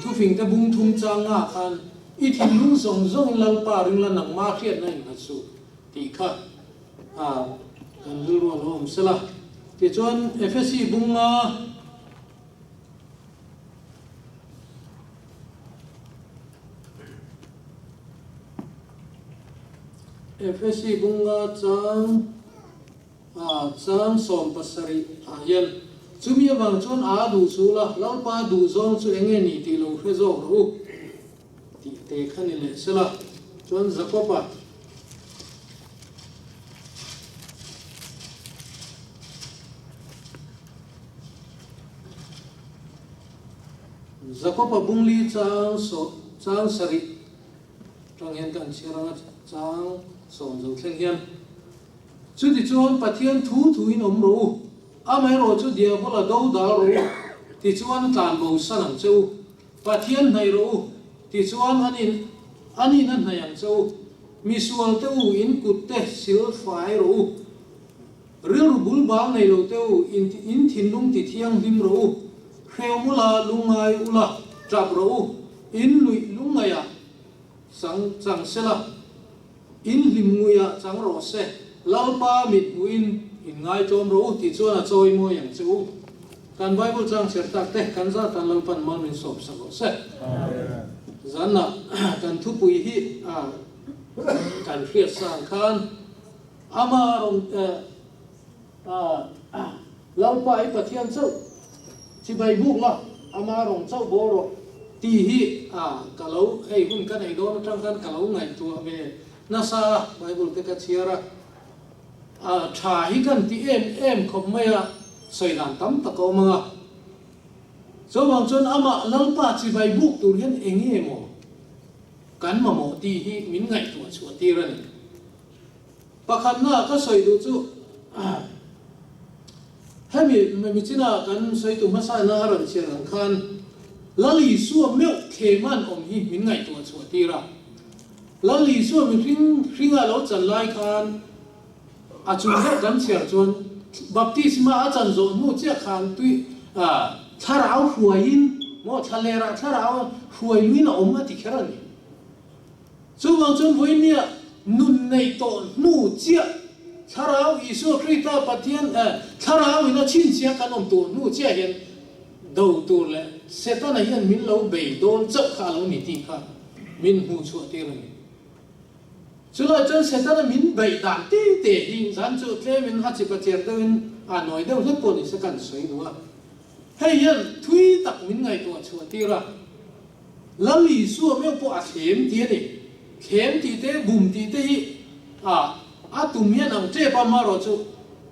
Speaker 12: Thufingte bung thum changa khan i thinlung zawng zawngin Lalpa ringla nangma hriatna innghat suh tih kha kan rilru a lo awm sela. Tichuan Efesi bunga Efesi bunga chang A chang 70 ah hian, Chumi avang chuan a duh chu la, Lalpa duh zawng chu eng nge ni tih lo hre zawk rawh u, tih te kha ni leh sela. Chuan Jakob-a. Jakob-a bungli chang chang sarih tang hian kan chhiar anga chang sawm zo thleng hian. Chutichuan Pathian thu thuin awm rawh u, amaherawh chu diabola do dal rawh u, tichuan a tlan bo san ang che u. Pathian hnaih rawh u, tichuan anin anin a hnaih ang che u. Misual te u, in kut te sil fai rawh u. Rilru bul bal nei lo te u, in in thinlung ti thianghlim rawh u. Hreu ula, lungngai ula, tap rawh u, in luih lungngaihah chang chang sela. In hlim nguiah chang rawh se, Lalpa mit hmuhin in ngaitlawm rawh u tih chuan a chawi mawi ang che u. Kan Bible chang chher tak te kan zat tan Lalpan mal min sawm sak rawh se.
Speaker 11: Amen.
Speaker 12: Zanah kan thupui hi kan hriat sang khan ama rawn Lalpa i Pathian chauh chibai buk la, ama rawn chauh bawr rawh tih hi ka lo hei hun ka neih dawn atang khan ka lo ngaihtuah ve nasa a, Bible te ka chhiar a, tha hi kan ti em em khawp mai a, sawi dan tam tak a awm ang a. Chuvang chuan amah Lalpa chibai buk tur hian eng nge maw kan mamawh tih hi min ngaihtuah chhuah tir a ni. Pakhatna ka sawi duh chu hemi michina kan sawi tu hmasa ina a rawn chhiar ang khan Lal Isua meuh thleman awm hi min ngaihtuah chhuah tir a. Lal Isua mihring hringa lo chan lai khan A chung deuh kan chhiar chuan baptisma a chan zawh hnu chiah khan tui thlarau hruaiin maw thlalerah thlarau hruai luin a awm a ti kher a ni. Chuvang chuan vawinia nun neih tawh hnu chiah thlarau Isua Krista Pathian thlarau in a chhinchhiah kan awm tur hnu chiah hian do tur leh Setana hian min lo bei dawn chauh kha a lo ni tih kha min hmuhchhuah tir a ni. Chulai chuan Setana min beih dan te te hi zan chu tlemin a chip a cher deuhin a nawi deuh hlek pawh ni se kan sawi duh a. Hei hian thui tak min ngaihtuah chhuah tir a. Lal Isua meuh pawh a thlem ti a ni. Thlem tih te, bum tih te hi a a tum hian ang tep a, marawh chu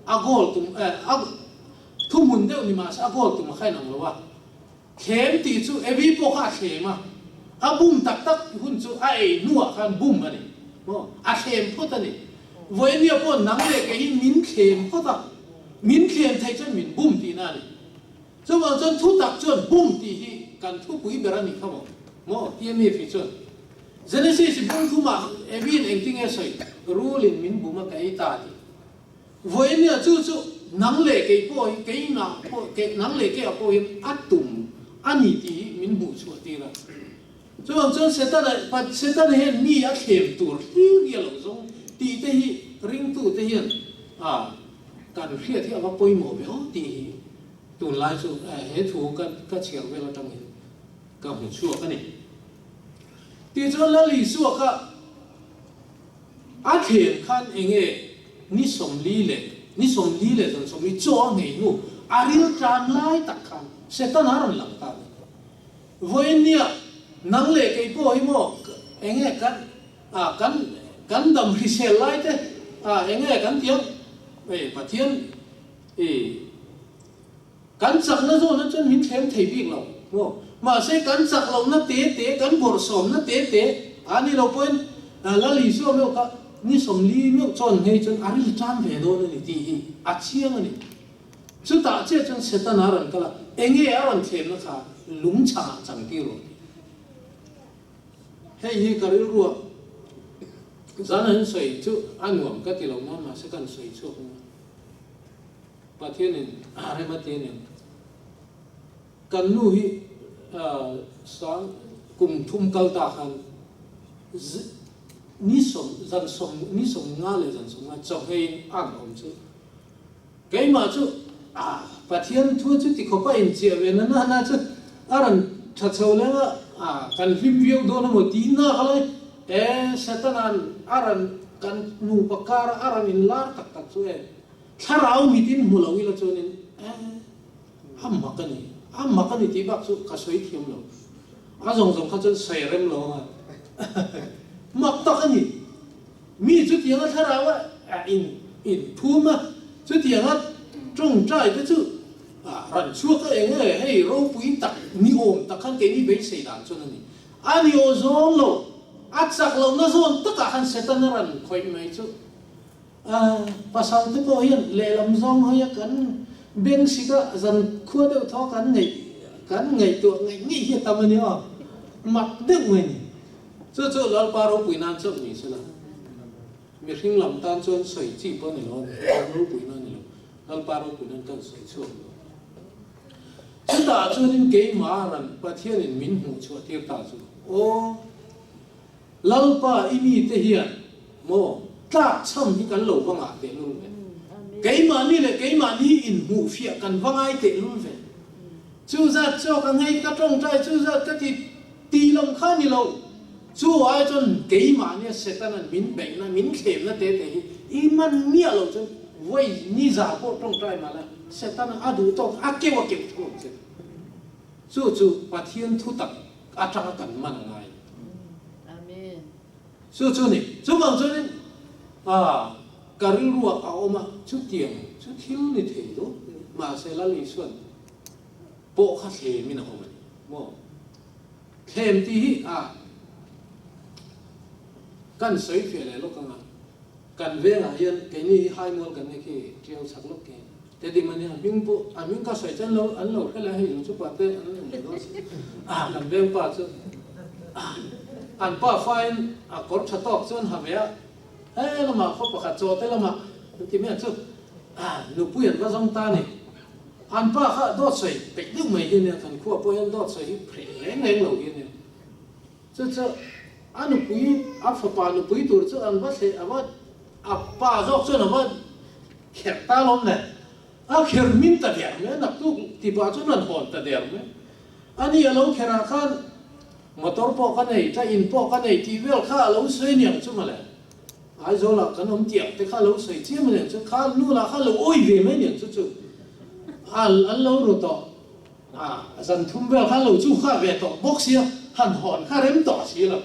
Speaker 12: a goal tum eh a thuhmun deuh ni mahse a goal tum a kha inang lo a. Thlem tih chu Evi pawh kha a thlem a, a bum tak tak hun chu a ei hnuah khan bum a ni maw? A thlem phawt a ni. Vawinia pawh nang leh kei hi min thlem phawt a, min thlem theih chuan min bum tihna a ni. Chuvang chuan thu tak chuan bum tih hi kan thupui ber a nih kha maw? Maw? TMF hi chuan Genesis bung thumah Evi'n engtinge sawi? Rulin min bum a ka ei ta tih. Vawinia chu chu nang leh kei pawh hi keimah pawh kei nang leh keiah pawh hian a tum a ni tih hi min hmuh chhuah tir a. Chuvang chuan Setana Setana hian mi a thlem tur hlir hi a lo zawng tih te hi ringtu te hian a kan hriat hi a va pawimawh ve aw tih hi tunlai chu he thu ka ka chhiar vel atang hian ka hmu chhuak a ni. Tichuan Lal Isua kha A thlem khan enge ni 40 leh ni 40 leh zan 40 chaw a nghei hnu a ril tlan lai tak khan Setana a rawn lang ta a ni. Vawinia nang leh kei pawh hi maw enge kan ah kan kan dam hrisel lai te ah enge kan ti ang ei Pathian ei Kan chakna zawnah chuan min thlem thei bik lo maw? Mahse kan chak lohna te te, kan bawrhsawmna te te a ni lo pawhin Lal Isua meuh kha ni 40 meuh chawn nghei chuan a ril tan ve dawn a ni tih hi a chiang a ni. Chutah chiah chuan Setana a rawn kal a, enge a rawn thlemna kha lung chhangah chang tir rawh tih. Hei hi ka rilruah zan an sawi chu a nuam ka ti lo nan mahse kan sawi chhuak ang a. Pathianin rem a ti a ni. Kan nu hi sang kum thum kal ta khan ni sawm zan sawm ni 50 leh zan 50 chawhngeiin an awm chu keimah chu Pathian thu chu ti khawpa inchiah ve na na na chu a rawn tha chho leng a kan hlim viau dawn emaw tih na kha lai e Setana'n a rawn kan nupa kara a rawn inlar tak tak chu e. Thlarau mitin hmu lo ila chuanin eh a mak a ni, a mak a ni tih bak chu ka sawi thiam lo. A zawng zawng kha chuan sawi rem lo anga mak tak a ni. Mi chutianga thlarau a in in phum a, chutianga tawngtai te chu ran chhuak a eng nge hei ropui tak ni awm tak khan keini beisei dan chuan a ni. A ni aw zawng lo, a chak lohna zawn takah khan Setana ran khawih mai chu. A pasal te pawh hian lehlam zawng hawi a kan beng sik a, zan khua deuh thaw kan ngaih kan ngaihtuah ngaih ngei hi a tam a nia aw, mak deuh mai ni. Chu chu Lalpa ropui nan chauh ni sela, mihring lam tan chuan sawi chi pawh a ni lo a ni, ropui nan a ni lo, Lalpa ropui nan kan sawi chhuak lo. Chutah chuanin keimah ran Pathianin min hmuh chhuah tir ta chu aw. Lalpa i mite hian maw tlak chham hi kan lo va ngah teh lul ve. Keimahni leh keimahni inhmuh fiah kan va ngai teh lul ve. Chu zat chaw ka ngei ka tawngtai chu zat ka ti Tih lam kha ni lo. Chu ai chuan keimahnia Setana'n min beihna, min thlemna te te hi i man miah lo chuan vawi ni za pawh tawngtai mah la, Setana a duh tawk a keuh a keuh thu ang che. Chu chu Pathian thutak atanga kan man a ngai.
Speaker 9: Amen.
Speaker 12: Chu chu ni. Chuvang chuanin ah ka rilruah a awm a, chutiang chu thil ni thei lo mahse Lal Isua'n pawh kha thlemin a awm a ni maw? Thlem tih hi a kan sawi fiah leh lawk anga kan vengah hian keini hi haimual kan ni khi tiau chak lawk khi te dim a nia hming pawh a hming ka sawi chuan lo an lo hre leh hei lo chu pa te an lo ni dawn si a kan veng pa chu an pa fain a kawr tha tawk chuan ha ve a he lamah khaw pakhat chaw te lamah an ti mai ang chu a nupui an va zawng ta a ni. An pa kha dawt sawi peih deuh mai hi ania, kan khua pawh hian dawt sawi hi phreh reng reng lo hi ania. Chu chu a nupui, a fapa nupui tur chu an va thleh, a va, a pa zawk chuan a va kherh ta alawm le. A kherh hmin ta der mai a, naktuk tipah chuan an hawn ta der mai. Ani a lo kherh ah khan motor pawh ka nei, ka in pawh ka nei tih vel kha a lo sawi aniang chu mawle. Aizawlah kan awm tiang te kha lo sawi chiam aniang chu, kha nu lah kha lo awi ve mai aniang chu chu a an lo ru tawh a, zan thum vel kha lo chu kha ve tawh bawk sia, han hawn kha rem tawh si lo.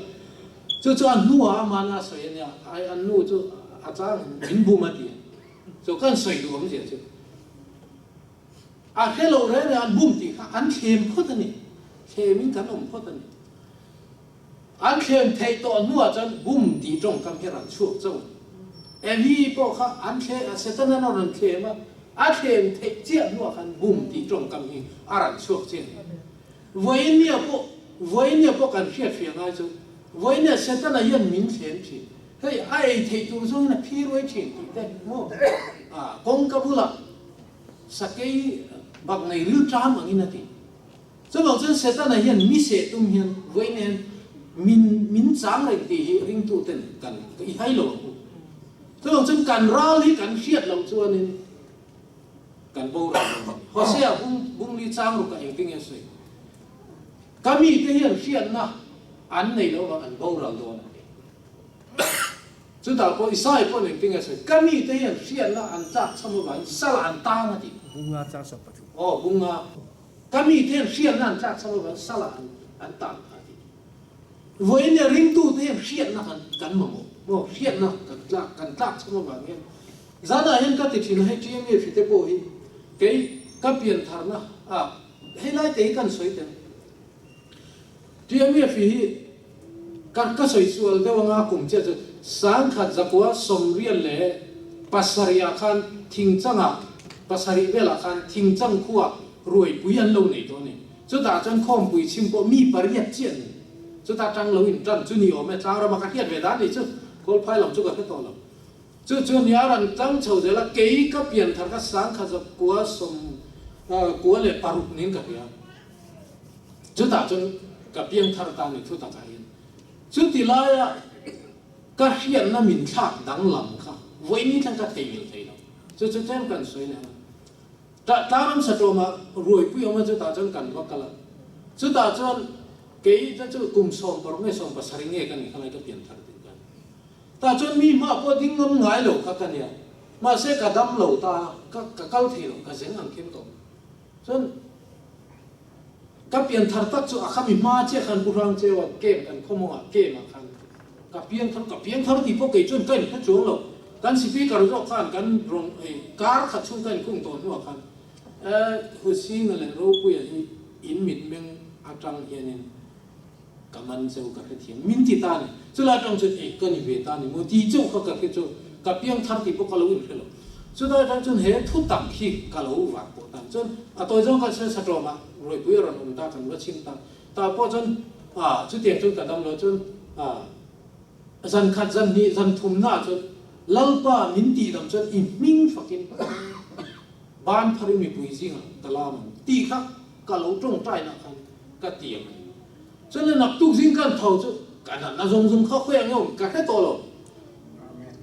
Speaker 12: Chu chu a hnuah amahna a sawi ania, ai an nu chu a chang min bum a ti a, chu kan sawi duh awmzia chu a hre lo reng reng an bum tih kha an thlem phawt a ni, thlemin kan awm phawt a ni. An thlem theih tawh hnuah chuan bum tih tawngkam hi rawn chhuak chauh a ni. Eli pawh kha an thle a, Setana'n a rawn thlem a, a thlem theih chiah hnuah khan bum tih tawngkam hi a rawn chhuak chiah a ni. Vawinia pawh, vawinia pawh kan hriat fiah ngai chu, vawinia Setana hian min thlem thin. Hei a ei theih tur zawngin a phi ruai thin tih te maw? Ah, kawngka bulah sakei bak nei rilṭam angin a ti. Chuvang chuan Setana hian mi seh tum hian vawi nen min min chang reng tih hi ringtuten kan i hai lo ang u. Chuvang chuan kan ral hi kan hriat loh chuanin kan boral dawn a ni. Hosea bung bungli chang ruk ah engtin nge sawi? Ka mite hian hriatna an nei lo vang an boral dawn a ni. Chutah pawh Isai pawh engtin nge sawi? Ka mite hian hriatna an tlak chham avangin sal an tang a ti.
Speaker 4: Bunga chang 13.
Speaker 12: Aw bunga. Ka mite hian hriatna an tlak chho avang salah an an tan a ti. Vawiin nia ringtute hian hriatna kan kan mamawh maw? Hriatna kan tlak kan tlak chho avang hian zanah hian ka ti thin a, hei TMA fite pawh hi kei ka pian tharna ah helai te hi kan sawi tel. TMA fi hi ka ka sawi sual deuh anga kum chiah chu 1000 zakua 97 ah khan thingchangah pasarih velah khan thingchang khuah Ruaipui an lo nei tawh a ni. Chutah chuan khawmpui chhim pawh mi pariat chiah a ni. Chuta tang lo in tan chu ni awm e, tlang rama ka hriat ve dan ni chu Kawlphai lam chu ka hre tawh lo. Chu chu nia ran tlang chho zel a, kei ka pian thar kha 1996 niin ka hria. Chutah chuan ka piang thar ta ni thu takah hian. Chuti laia ka hriatna min thlak danglam kha vawiin thleng ka theihnghilh thei lo. Chu chu tlem kan sawi leh ang a. Tah tlang sa ṭawm ah ruaipui awm a chutah chuan kan va kal a. Chutah chuan kei te chu kum 16 nge 17 nge ka nih kha lai ka pian thar tih ka ni. Tah chuan mi hma pawh ding ngam ngai lo kha ka nia. Mahse ka dam lo ta a, ka ka kal thei lo, ka zeng ang khem tawh. Chuan ka pian thar tak chu a kha mi hma chiah khan Pu Hrang Cheua camp kan khawmawngah camp ah khan Ka piang thar, ka piang thar tih pawh kei chuan ka inhre chuang lo. Kan speaker zawk khan kan rawn ei kar khat chhung ka inkhung tawh hnuah khan eh Husina leh Ropuia hi in mitmeng atang hianin ka man cheu ka hrethiam min ti ta a ni. Chulai atang chuan ei ka ni ve ta a ni maw tih chauh kha ka hre chu ka piang thar tih pawh ka lo inhre lo. Chulai atang chuan he thu tak hi ka lo vak pawh ta a ni. Chuan a tawi zawng khan Sir Satawma Ropuia rawn awm ta kan va chhim ta. Tah pawh chuan ah chutiang chuan ka dam lo chuan ah zan khat zan hnih zan thumna ah chuan Lalpa min tih lam chuan i hming fakin ban pharin mipui zingah ka lam ang tih kha ka lo tawngtai nah khan ka tiam a ni. Chuan le naktuk zing kan tho chu ka natna zawng zawng kha khawi ang emaw ka hre tawh lo.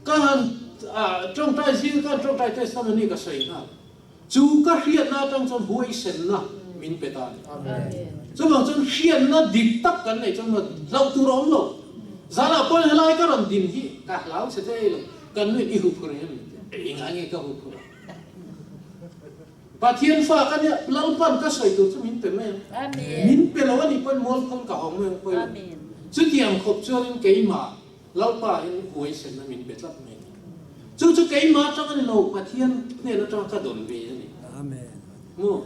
Speaker 12: Ka han ah tawngtai zing khan tawngtai testimony ka sawi nghal. Chu ka hriatna atang chuan huaisenna. Min pe ta a ni. Chuvang chuan hriatna dik tak kan neih chuan hlauh tur a awm lo. Zanah pawhin helai ka rawn din hi ka hlau chhe thei lo. Kan nuin i huphur em? Engah nge ka huphur a? Pathian fa ka nia, Lalpan ka sawi tur chu min pe mai ang. Min pe lo a nih pawn mualphawng ka hawng mai ang pawhin. Chutiang khawp chuanin keimah Lalpa in huaisenna min pe tlat mai a ni. Chu chu keimah atang a ni lo, Pathian hnen atanga ka dawn ve a ni. Maw?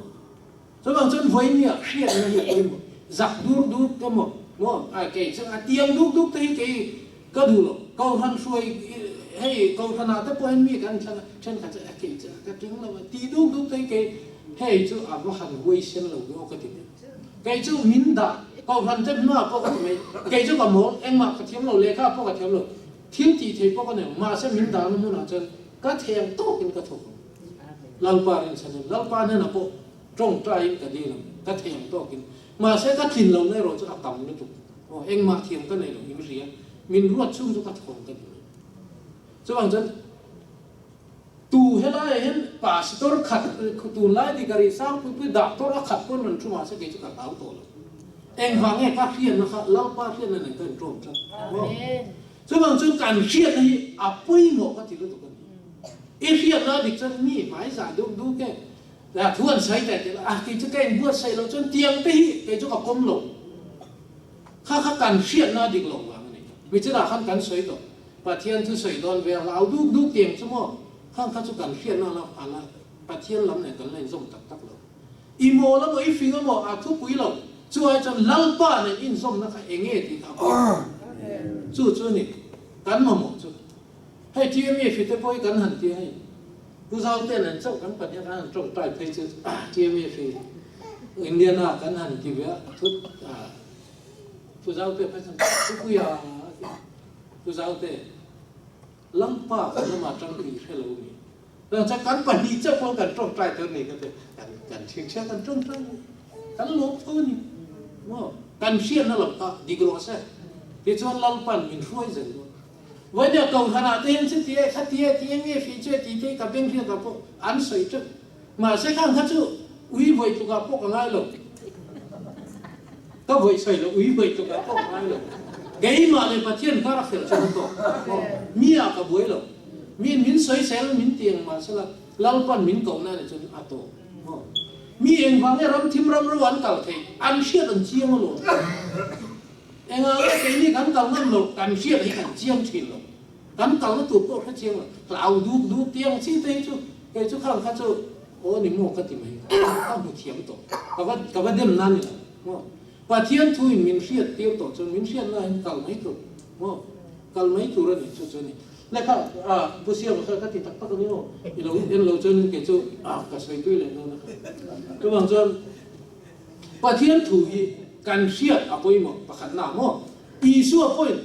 Speaker 12: Chuvang chuan vawinia hriatna hi a pawimawh. Zak dur dur ka maw? Maw? A kei chu a tiang duk duk te hi kei Ka duh lo. Kohhran hruai hei kohhranah te pawh hian mi kan thlan a, thenkhat chu a kei chu ka tling lo a ti duk duk thei kei hei chu a va han huaisen lo ve aw ka ti mai. Kei chu min dah kohhran te hma pawh ka ti mai. Kei chu ka mawl engmah ka thiam lo, lehkha pawh ka thiam lo, thil tih thei pawh ka nei lo. Mahse min dahna hmunah chuan ka theng tawkin ka thawk ang. Lalpa rinchhanin Lalpa hnenah pawh tawngtaiin ka dil ang, ka theng tawkin. Mahse ka tlin lohna erawh chu a tam lutuk. Aw, engmah thiam ka nei lo, in ria. Min ruat chhung chu ka thawm ka ti mai. Chuvang chuan tu helaiah hian pastor khat tunlai ni ka ri sangpui pui doctor a khat pawn rawn thu mahse kei chu ka hlau tawh lo. Engvang nge ka hriatna kha Lalpa hriatna nen ka inṭawm tlat. Chuvang chuan kan hriatna hi a pawimawh ka ti lutuk a ni. I hriatna a dik chuan mi hmaizah duk duk e. La thu an sawi teh tih a, kei chu ka inbuatsaih loh chuan tiang te hi kei chu ka pawm lo. Kha kha kan hriatna a dik loh vang a ni. Michina khan kan sawi tawh, Pathian chu sawi dawn ve a, hlau duk duk tiang chu maw, khang kha chu kan hriatna la a la Pathian lam nen kan la inzawm tak tak lo. I mawl a maw, i fing a maw, a thupui lo, chu ai chuan Lalpa nen inzawmna kha eng nge tih kha a pawimawh. Chu chu a ni kan mamawh chu. Hei TMA fite pawh hi kan han ti a hei. Pu Zaute nen chauh kan pahnih kan han tawngtai phei chu TMA fi Indiana kan han ti ve a thut Pu Zaute phei chuan Pu Puia a ti a, Pu Zaute Lampa kan lama tang tih hre lo mi. Chuan chuan kan pahnih chauh pawh kan tawngtai tur ni ka ti kan kan thiangchhia kan tawngtai kan lawm tho a ni maw kan hriatna lo kha dik rawh se tichuan Lalpan min hruai zel dawn. Vawinia Kohhranah te hian chuti e, khati e, ti eng nge fih chu e tih te hi ka beng hriat ah pawh an sawi teuh. Mahse khang kha chu ui vawi tlukah pawh ka ngai lo. Ka vawi sawi lo, ui vawi tlukah pawh ka ngai lo. Keimah leh Pathian kar a fel chuan a tawk. Mi ah ka buai lo. Miin min sawi sel min ti eng mahsela Lalpan min kohna nih chuan a tawk. Mi engvang nge ramthim ramro an kal theih an hriat an chiang alawm. Engah nge keini kan kal ngam lo, kan hriat hi kan chiang thin lo. Kan kalna tur pawh hre chiang lo. Hlau duk duk tiang chi te hi chu kei chu khang kha chu aw ni maw ka ti mai. Ka hmu thiam tawh. Ka va ka va dem na ni lo maw. Pathian thu in min hriat tir tawh chuan min hriat na hian kal mai tur maw. Kal mai tur a ni chu chu a ni. Le kha ah Pu Siama kha ka ti tak tak a ni aw. I lo en lo chuan kei chu ah ka sawi tui leh dawn a kha. Chuvang chuan Pathian thu hi kan hriat a pawimawh pakhatna maw? Isua pawhin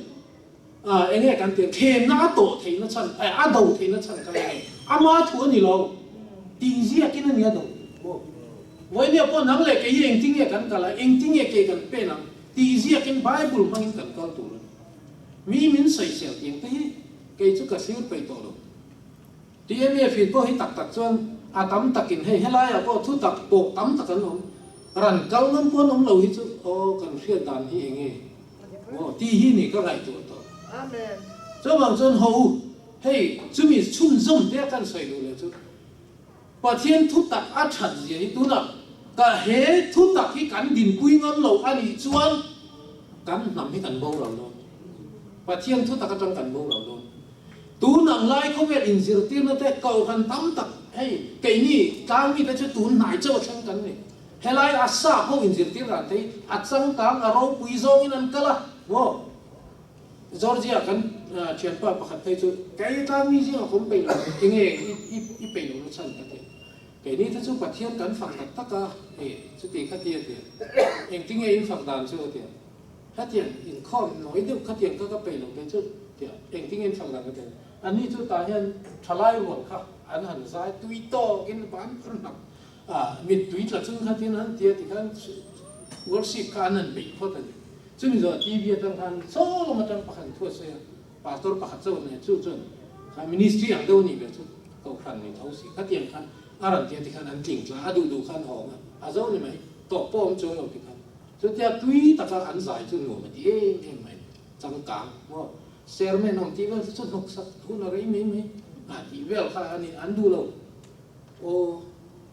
Speaker 12: eng nge kan tih ang? Thlemna a tawh theihna chhan, a do theihna chhan kha eng nge? Ama thu a ni lo tih ziakin a ni a do maw? Vawinia pawh nang leh kei hi engtin nge kan kal a, engtin nge kei kan pen ang tih ziakin Bible hmangin kan kal tur a ni. Mi min sawisel tiang te hi kei chu ka thlir peih tawh lo. TMF in pawh hi tak tak chuan a tam takin hei helaiah pawh thu tak pawh tam tak an awm. Ran kal ngam pawh an awm lo hi chu aw kan hriat dan hi eng nge maw tih hi ni ka ngaihtuah tawh. Chuvang chuan ho u, hei chumi chhunzawm te a kan sawi duh leh chu Pathian thu tak a that zia hi tunah ka he thu tak hi kan dinpui ngam lo a nih chuan kan hnam hi kan boral dawn. Pathian thu tak atang kan boral dawn. Tun ang lai khawvel inzirtirna te kohhran tam tak hei keini tlang mite chu tun hnai chauh a thleng kan ni. Helai a sap ho inzirtir dan te hi a changkang a ropui zawngin an kal a maw? Georgia kan thianpa pakhat phei chu kei tlang mi zingah ka awm peih lo enge i peih lohna chhan ka ti. Keini te chu Pathian kan fak tak tak a hei chuti kha ti a ti a engtinge in fak dan chu a ti a. Khatiang inkhawm nawi deuh khatiang kha ka peih lo kei chu tiah engtin nge fak dang ka ti. Anni chu tah hian thalai rual kha an han zai tui tawkin ban phur hnap a mittui tla chung kha tin an tia tikhan worship kha an han beih phawt a ni. Chumi zawh TV atang khan chaw lam atang pakhat in thu a sawi a, pastor pakhat chauh nen chu chuan kha ministry ang deuh a nih ve chu kohhran ni tho si khatiang khan a rawn tia tikhan an tling tla a duh duh khan hawng a, a zo ni mai. Tawp pawh awm chuang lo tikhan. Chutia tui taka an zai chu nuam a ti em em mai. Changkang maw? Sermon awm tih vel chu hnawk sak hun a rei mai mai a tih vel kha a ni an duh lo. Aw,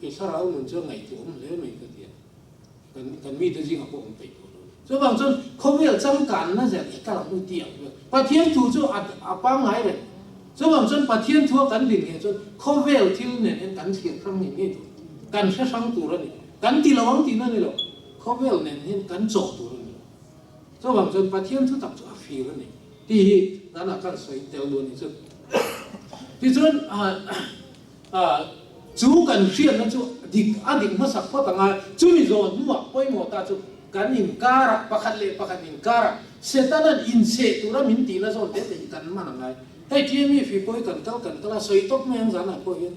Speaker 12: i thlarau nun chu a ngaihtuah awm hle mai ka ti a. Kan kan mite zingah pawh awm peih tawh lo. Chuvang chuan khawvel changkanna zel i kal ang u tih ang vel. Pathian thu chu a a pangngai reng. Chuvang chuan Pathian thua kan din heh chuan khawvel thil nen hian kan thlir hrang ngei ngei tur. Kan hre hrang tur a ni. Kan ti lo ang tihna ni lo. Khawvel nen hian kan chawh tur a ni lo. Chuvang chuan Pathian thu tak chu a fir a ni tih hi danah kan sawi tel duh a ni chu. Tichuan chu kan hriatna chu dik a dik hmasak phawt anga chumi zawh hnuah pawimawh ta chu kan inkarah pakhat leh pakhat inkarah Setana'n incheh tura min tihna zawn te te hi kan man angai. Hei TME fi pawh hi kan kal kan kal a, sawi tawp mai ang zanah pawh hian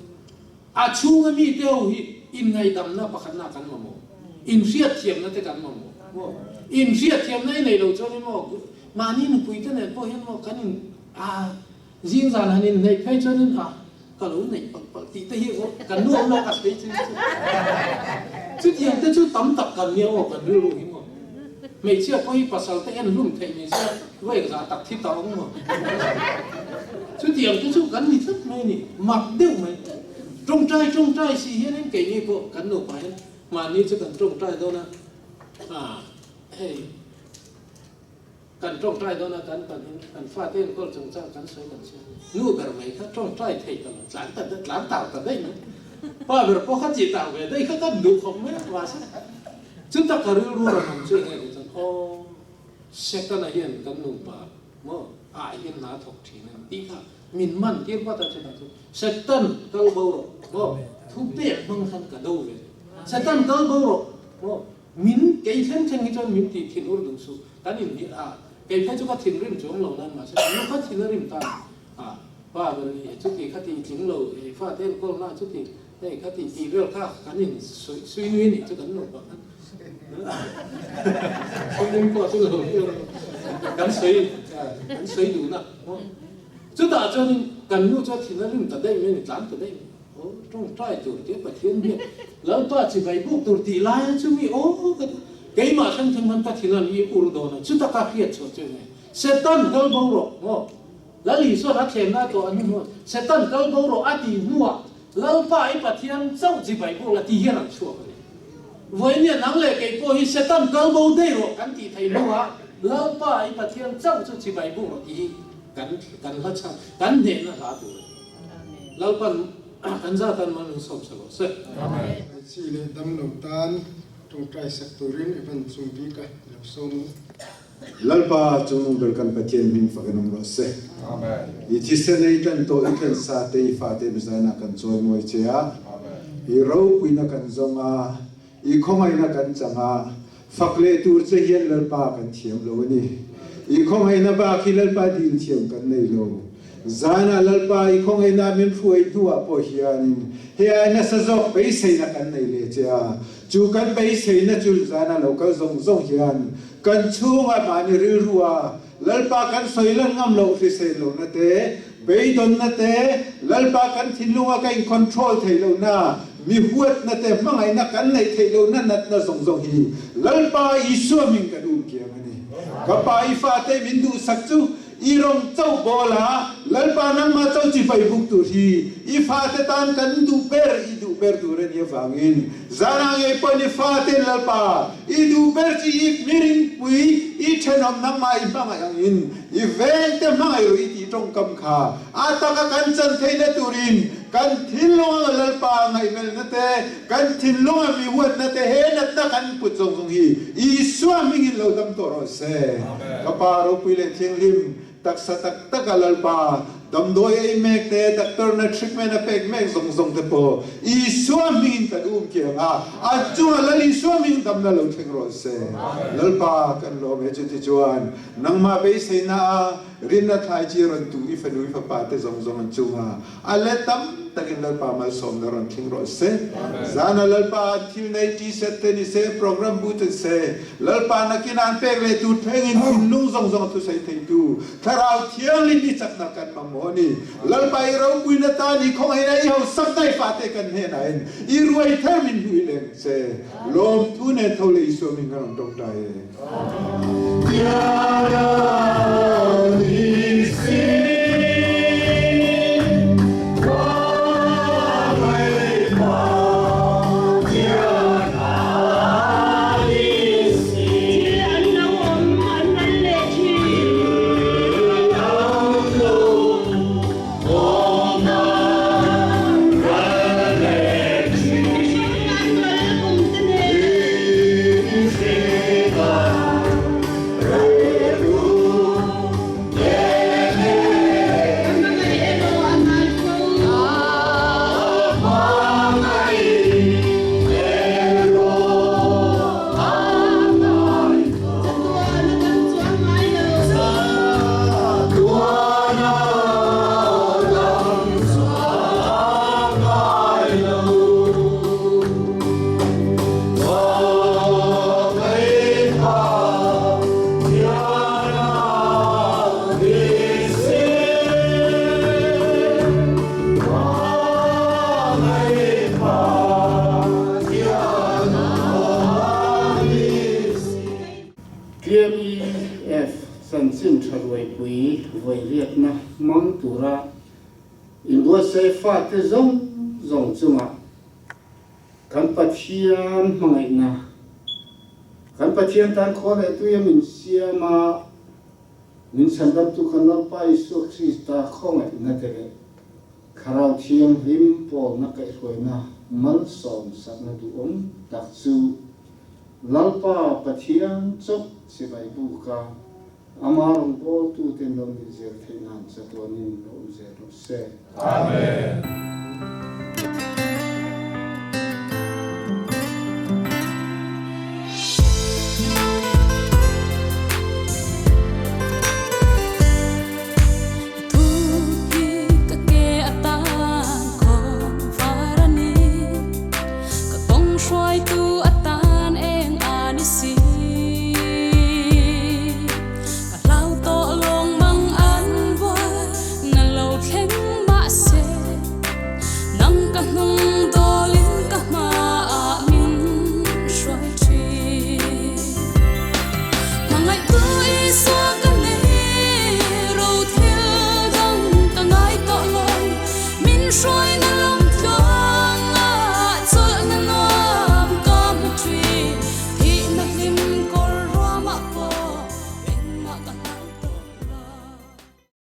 Speaker 12: a chhunga mite ho hi inngaidamna pakhatna kan mamawh, inhriatthiamna te kan mamawh maw? Inhriatthiamna i nei lo chuan in maw mahni nupui te nen pawh hian maw kan in a zing zan han inhneih phei chuan in a ka lo neih palh palh tih te hi kan nuam lo a sawi chu chutiang te chu tam tak kan nia aw kan rilru hi maw hmeichhia pawh hi pasal te en hlum theih ni se ruai zah tak thi ta awm maw chutiang te chu kan ni tlat mai ni mak deuh mai tawngtai tawngtai si hianin keini pawh kan nupa hian mahni chu kan tawngtai dawn a a hei Kan tawngtai dawn a, kan panin kan fate enkawl chungchang kan sawi kan sawi a, nu ber mai kha tawngtai thei ta lo, tlan ta tlan tau ta daih mai. Pa ber pawh kha chi tau ve daih kha kan duh khawp mai a, mahse chuta ka rilru rawn awm chu enge ni chuan aw Setana hian kan nupa maw ah hian hna thawk thin a ni tih kha min man tir vat a, chutah chuan Setan kal bo rawh maw thu pek hmang khan ka do ve, Setan kal bo rawh maw Min kei thleng thleng hi chuan min tih thin ur duh suh. Kan inhnih a, kei phei chu ka thinrim chuang lo nan mahse ka nu kha thin a rim ta a, pa ber ni e chuti kha tih tling lo e fa te enkawl na chuti hei kha tih tih vel kha kan in sui nui nih chu kan nupa khan sui nui pawh chu lo kan sawi kan sawi duh na chutah chuanin kan nu chu a thin a rim ta daih mai a ni tlan ta daih mai. Aw tawngtai tur te Pathian hian Lalpa chibai buk tur tih lai a chumi aw ka ti. Keimah thleng thleng khan ka thil an i ur dawn a, chuta ka hriat chhuah chu enge? Setan kal bo rawh maw? Lal Isuan a thlenna tawh a hnu hnuah Setan kal bo rawh a tih hnuah Lalpa i Pathian chauh chibai buk la ti hian an chhuak a ni. Vawinia nang leh kei pawh hi Setan kal bo daih rawh kan tih theih hnuah Lalpa i Pathian chauh chu chibai buk rawh tih hi kan kan hla chhan kan hnehna hla tur a ni. Lalpan kan zat an mal min sawm sa lo se.
Speaker 5: Amen. Chi leh dam lo tan tawngtai sak turin Evan chung bik a lo sawm u.
Speaker 11: Lalpa chungnung ber kan Pathian hming fak in awm rawh se. I thisen a i tlan tawh i tlan sa te i fate mizan ah kan chawimawi che a. I ropuina kan zawng a, i khawngaihna kan chang a, fak leh tur che hian Lalpa kan thiam lo a ni. I khawngaihna bak hi Lalpa dil thiam kan nei lo. Zanah Lalpa i khawngaihna min hruai hnuah pawh hianin he ai nasa zawk beiseina kan nei leh che a, chu kan beiseina chu zanah lo kal zawng zawng hian kan chhungah mahni rilru a Lalpa kan sawi lan ngam loh hrisel lohna te, beidawnna te, Lalpa kan thinlunga ka in control theih lohna, mi huatna te, hmangaihna kan neih theih lohna natna zawng zawng hi Lalpa Isua hming kan um kiang a ni. Ka Pa i fate min duhsak chu i rawng chauh bawl a, Lalpa nangmah chauh chibai buk tur hi i fate tan kan duh ber, i duh ber tur a nih avangin Zanah ngei pawhin i faten Lalpa, i duh ber chi i miringpui, i thenawm nangmah i hmangaih angin i vengte hmangaih rawh i tih tawngkam kha a taka kan chan theihna turin kan thinlung anga Lalpa ngaihmelhna te, kan thinlung a mi huatna te he natna kan put zawng zawng hi Isua hmingin lo dam tawh rawh se. Ka Pa ropui leh thianghlim, Taksa tak tak a Lalpa, damdawi ei mek te, doctor na treatment a pek mek zawng zawng te pawh Isua hmingin kan um kiang a, a chunga Lal Isua hming damna lo thleng rawh se. Lalpa, kan lawm e chutichuan nangmah beiseina a rinna thlai chi rawn tu i fanu i fapa te zawng zawng an chunga a let tam. takin Lalpa malsawmna rawn thleng rawh se. Zana Lalpa thil nei T-shirt te ni se, program bu te ni se, Lalpa nakin an pek leh tur thlengin thinlung zawng zawng a thusawi theitu Thlarau Thianghlim i chakna kan mamawh a ni. Lalpa i ropuina tan i khawngaihna i hausak dai fate kan hnenah in i ruai thar min hmu i leng che. Lawmthu nen tho leh Isua min kan rawn tawngtai e.
Speaker 13: TMEF chanchin tha ruaipui vawi riatna hmang tura inbuatsaih fate zawng zawng chungah kan Pathian hmangaihna, kan Pathian tan khaw leh tuia min siam a, min chhandamtu kan Lalpa Isua Krista khawngaihna te leh Thlarau Thianghlim pawlna kaihhruaina malsawm sakna duhawm tak chu Lalpa Pathian chawp chibai buka ama rawngbawltute lo ni zel theih nan chatuanin lo awm zel rawh se.
Speaker 14: Amen.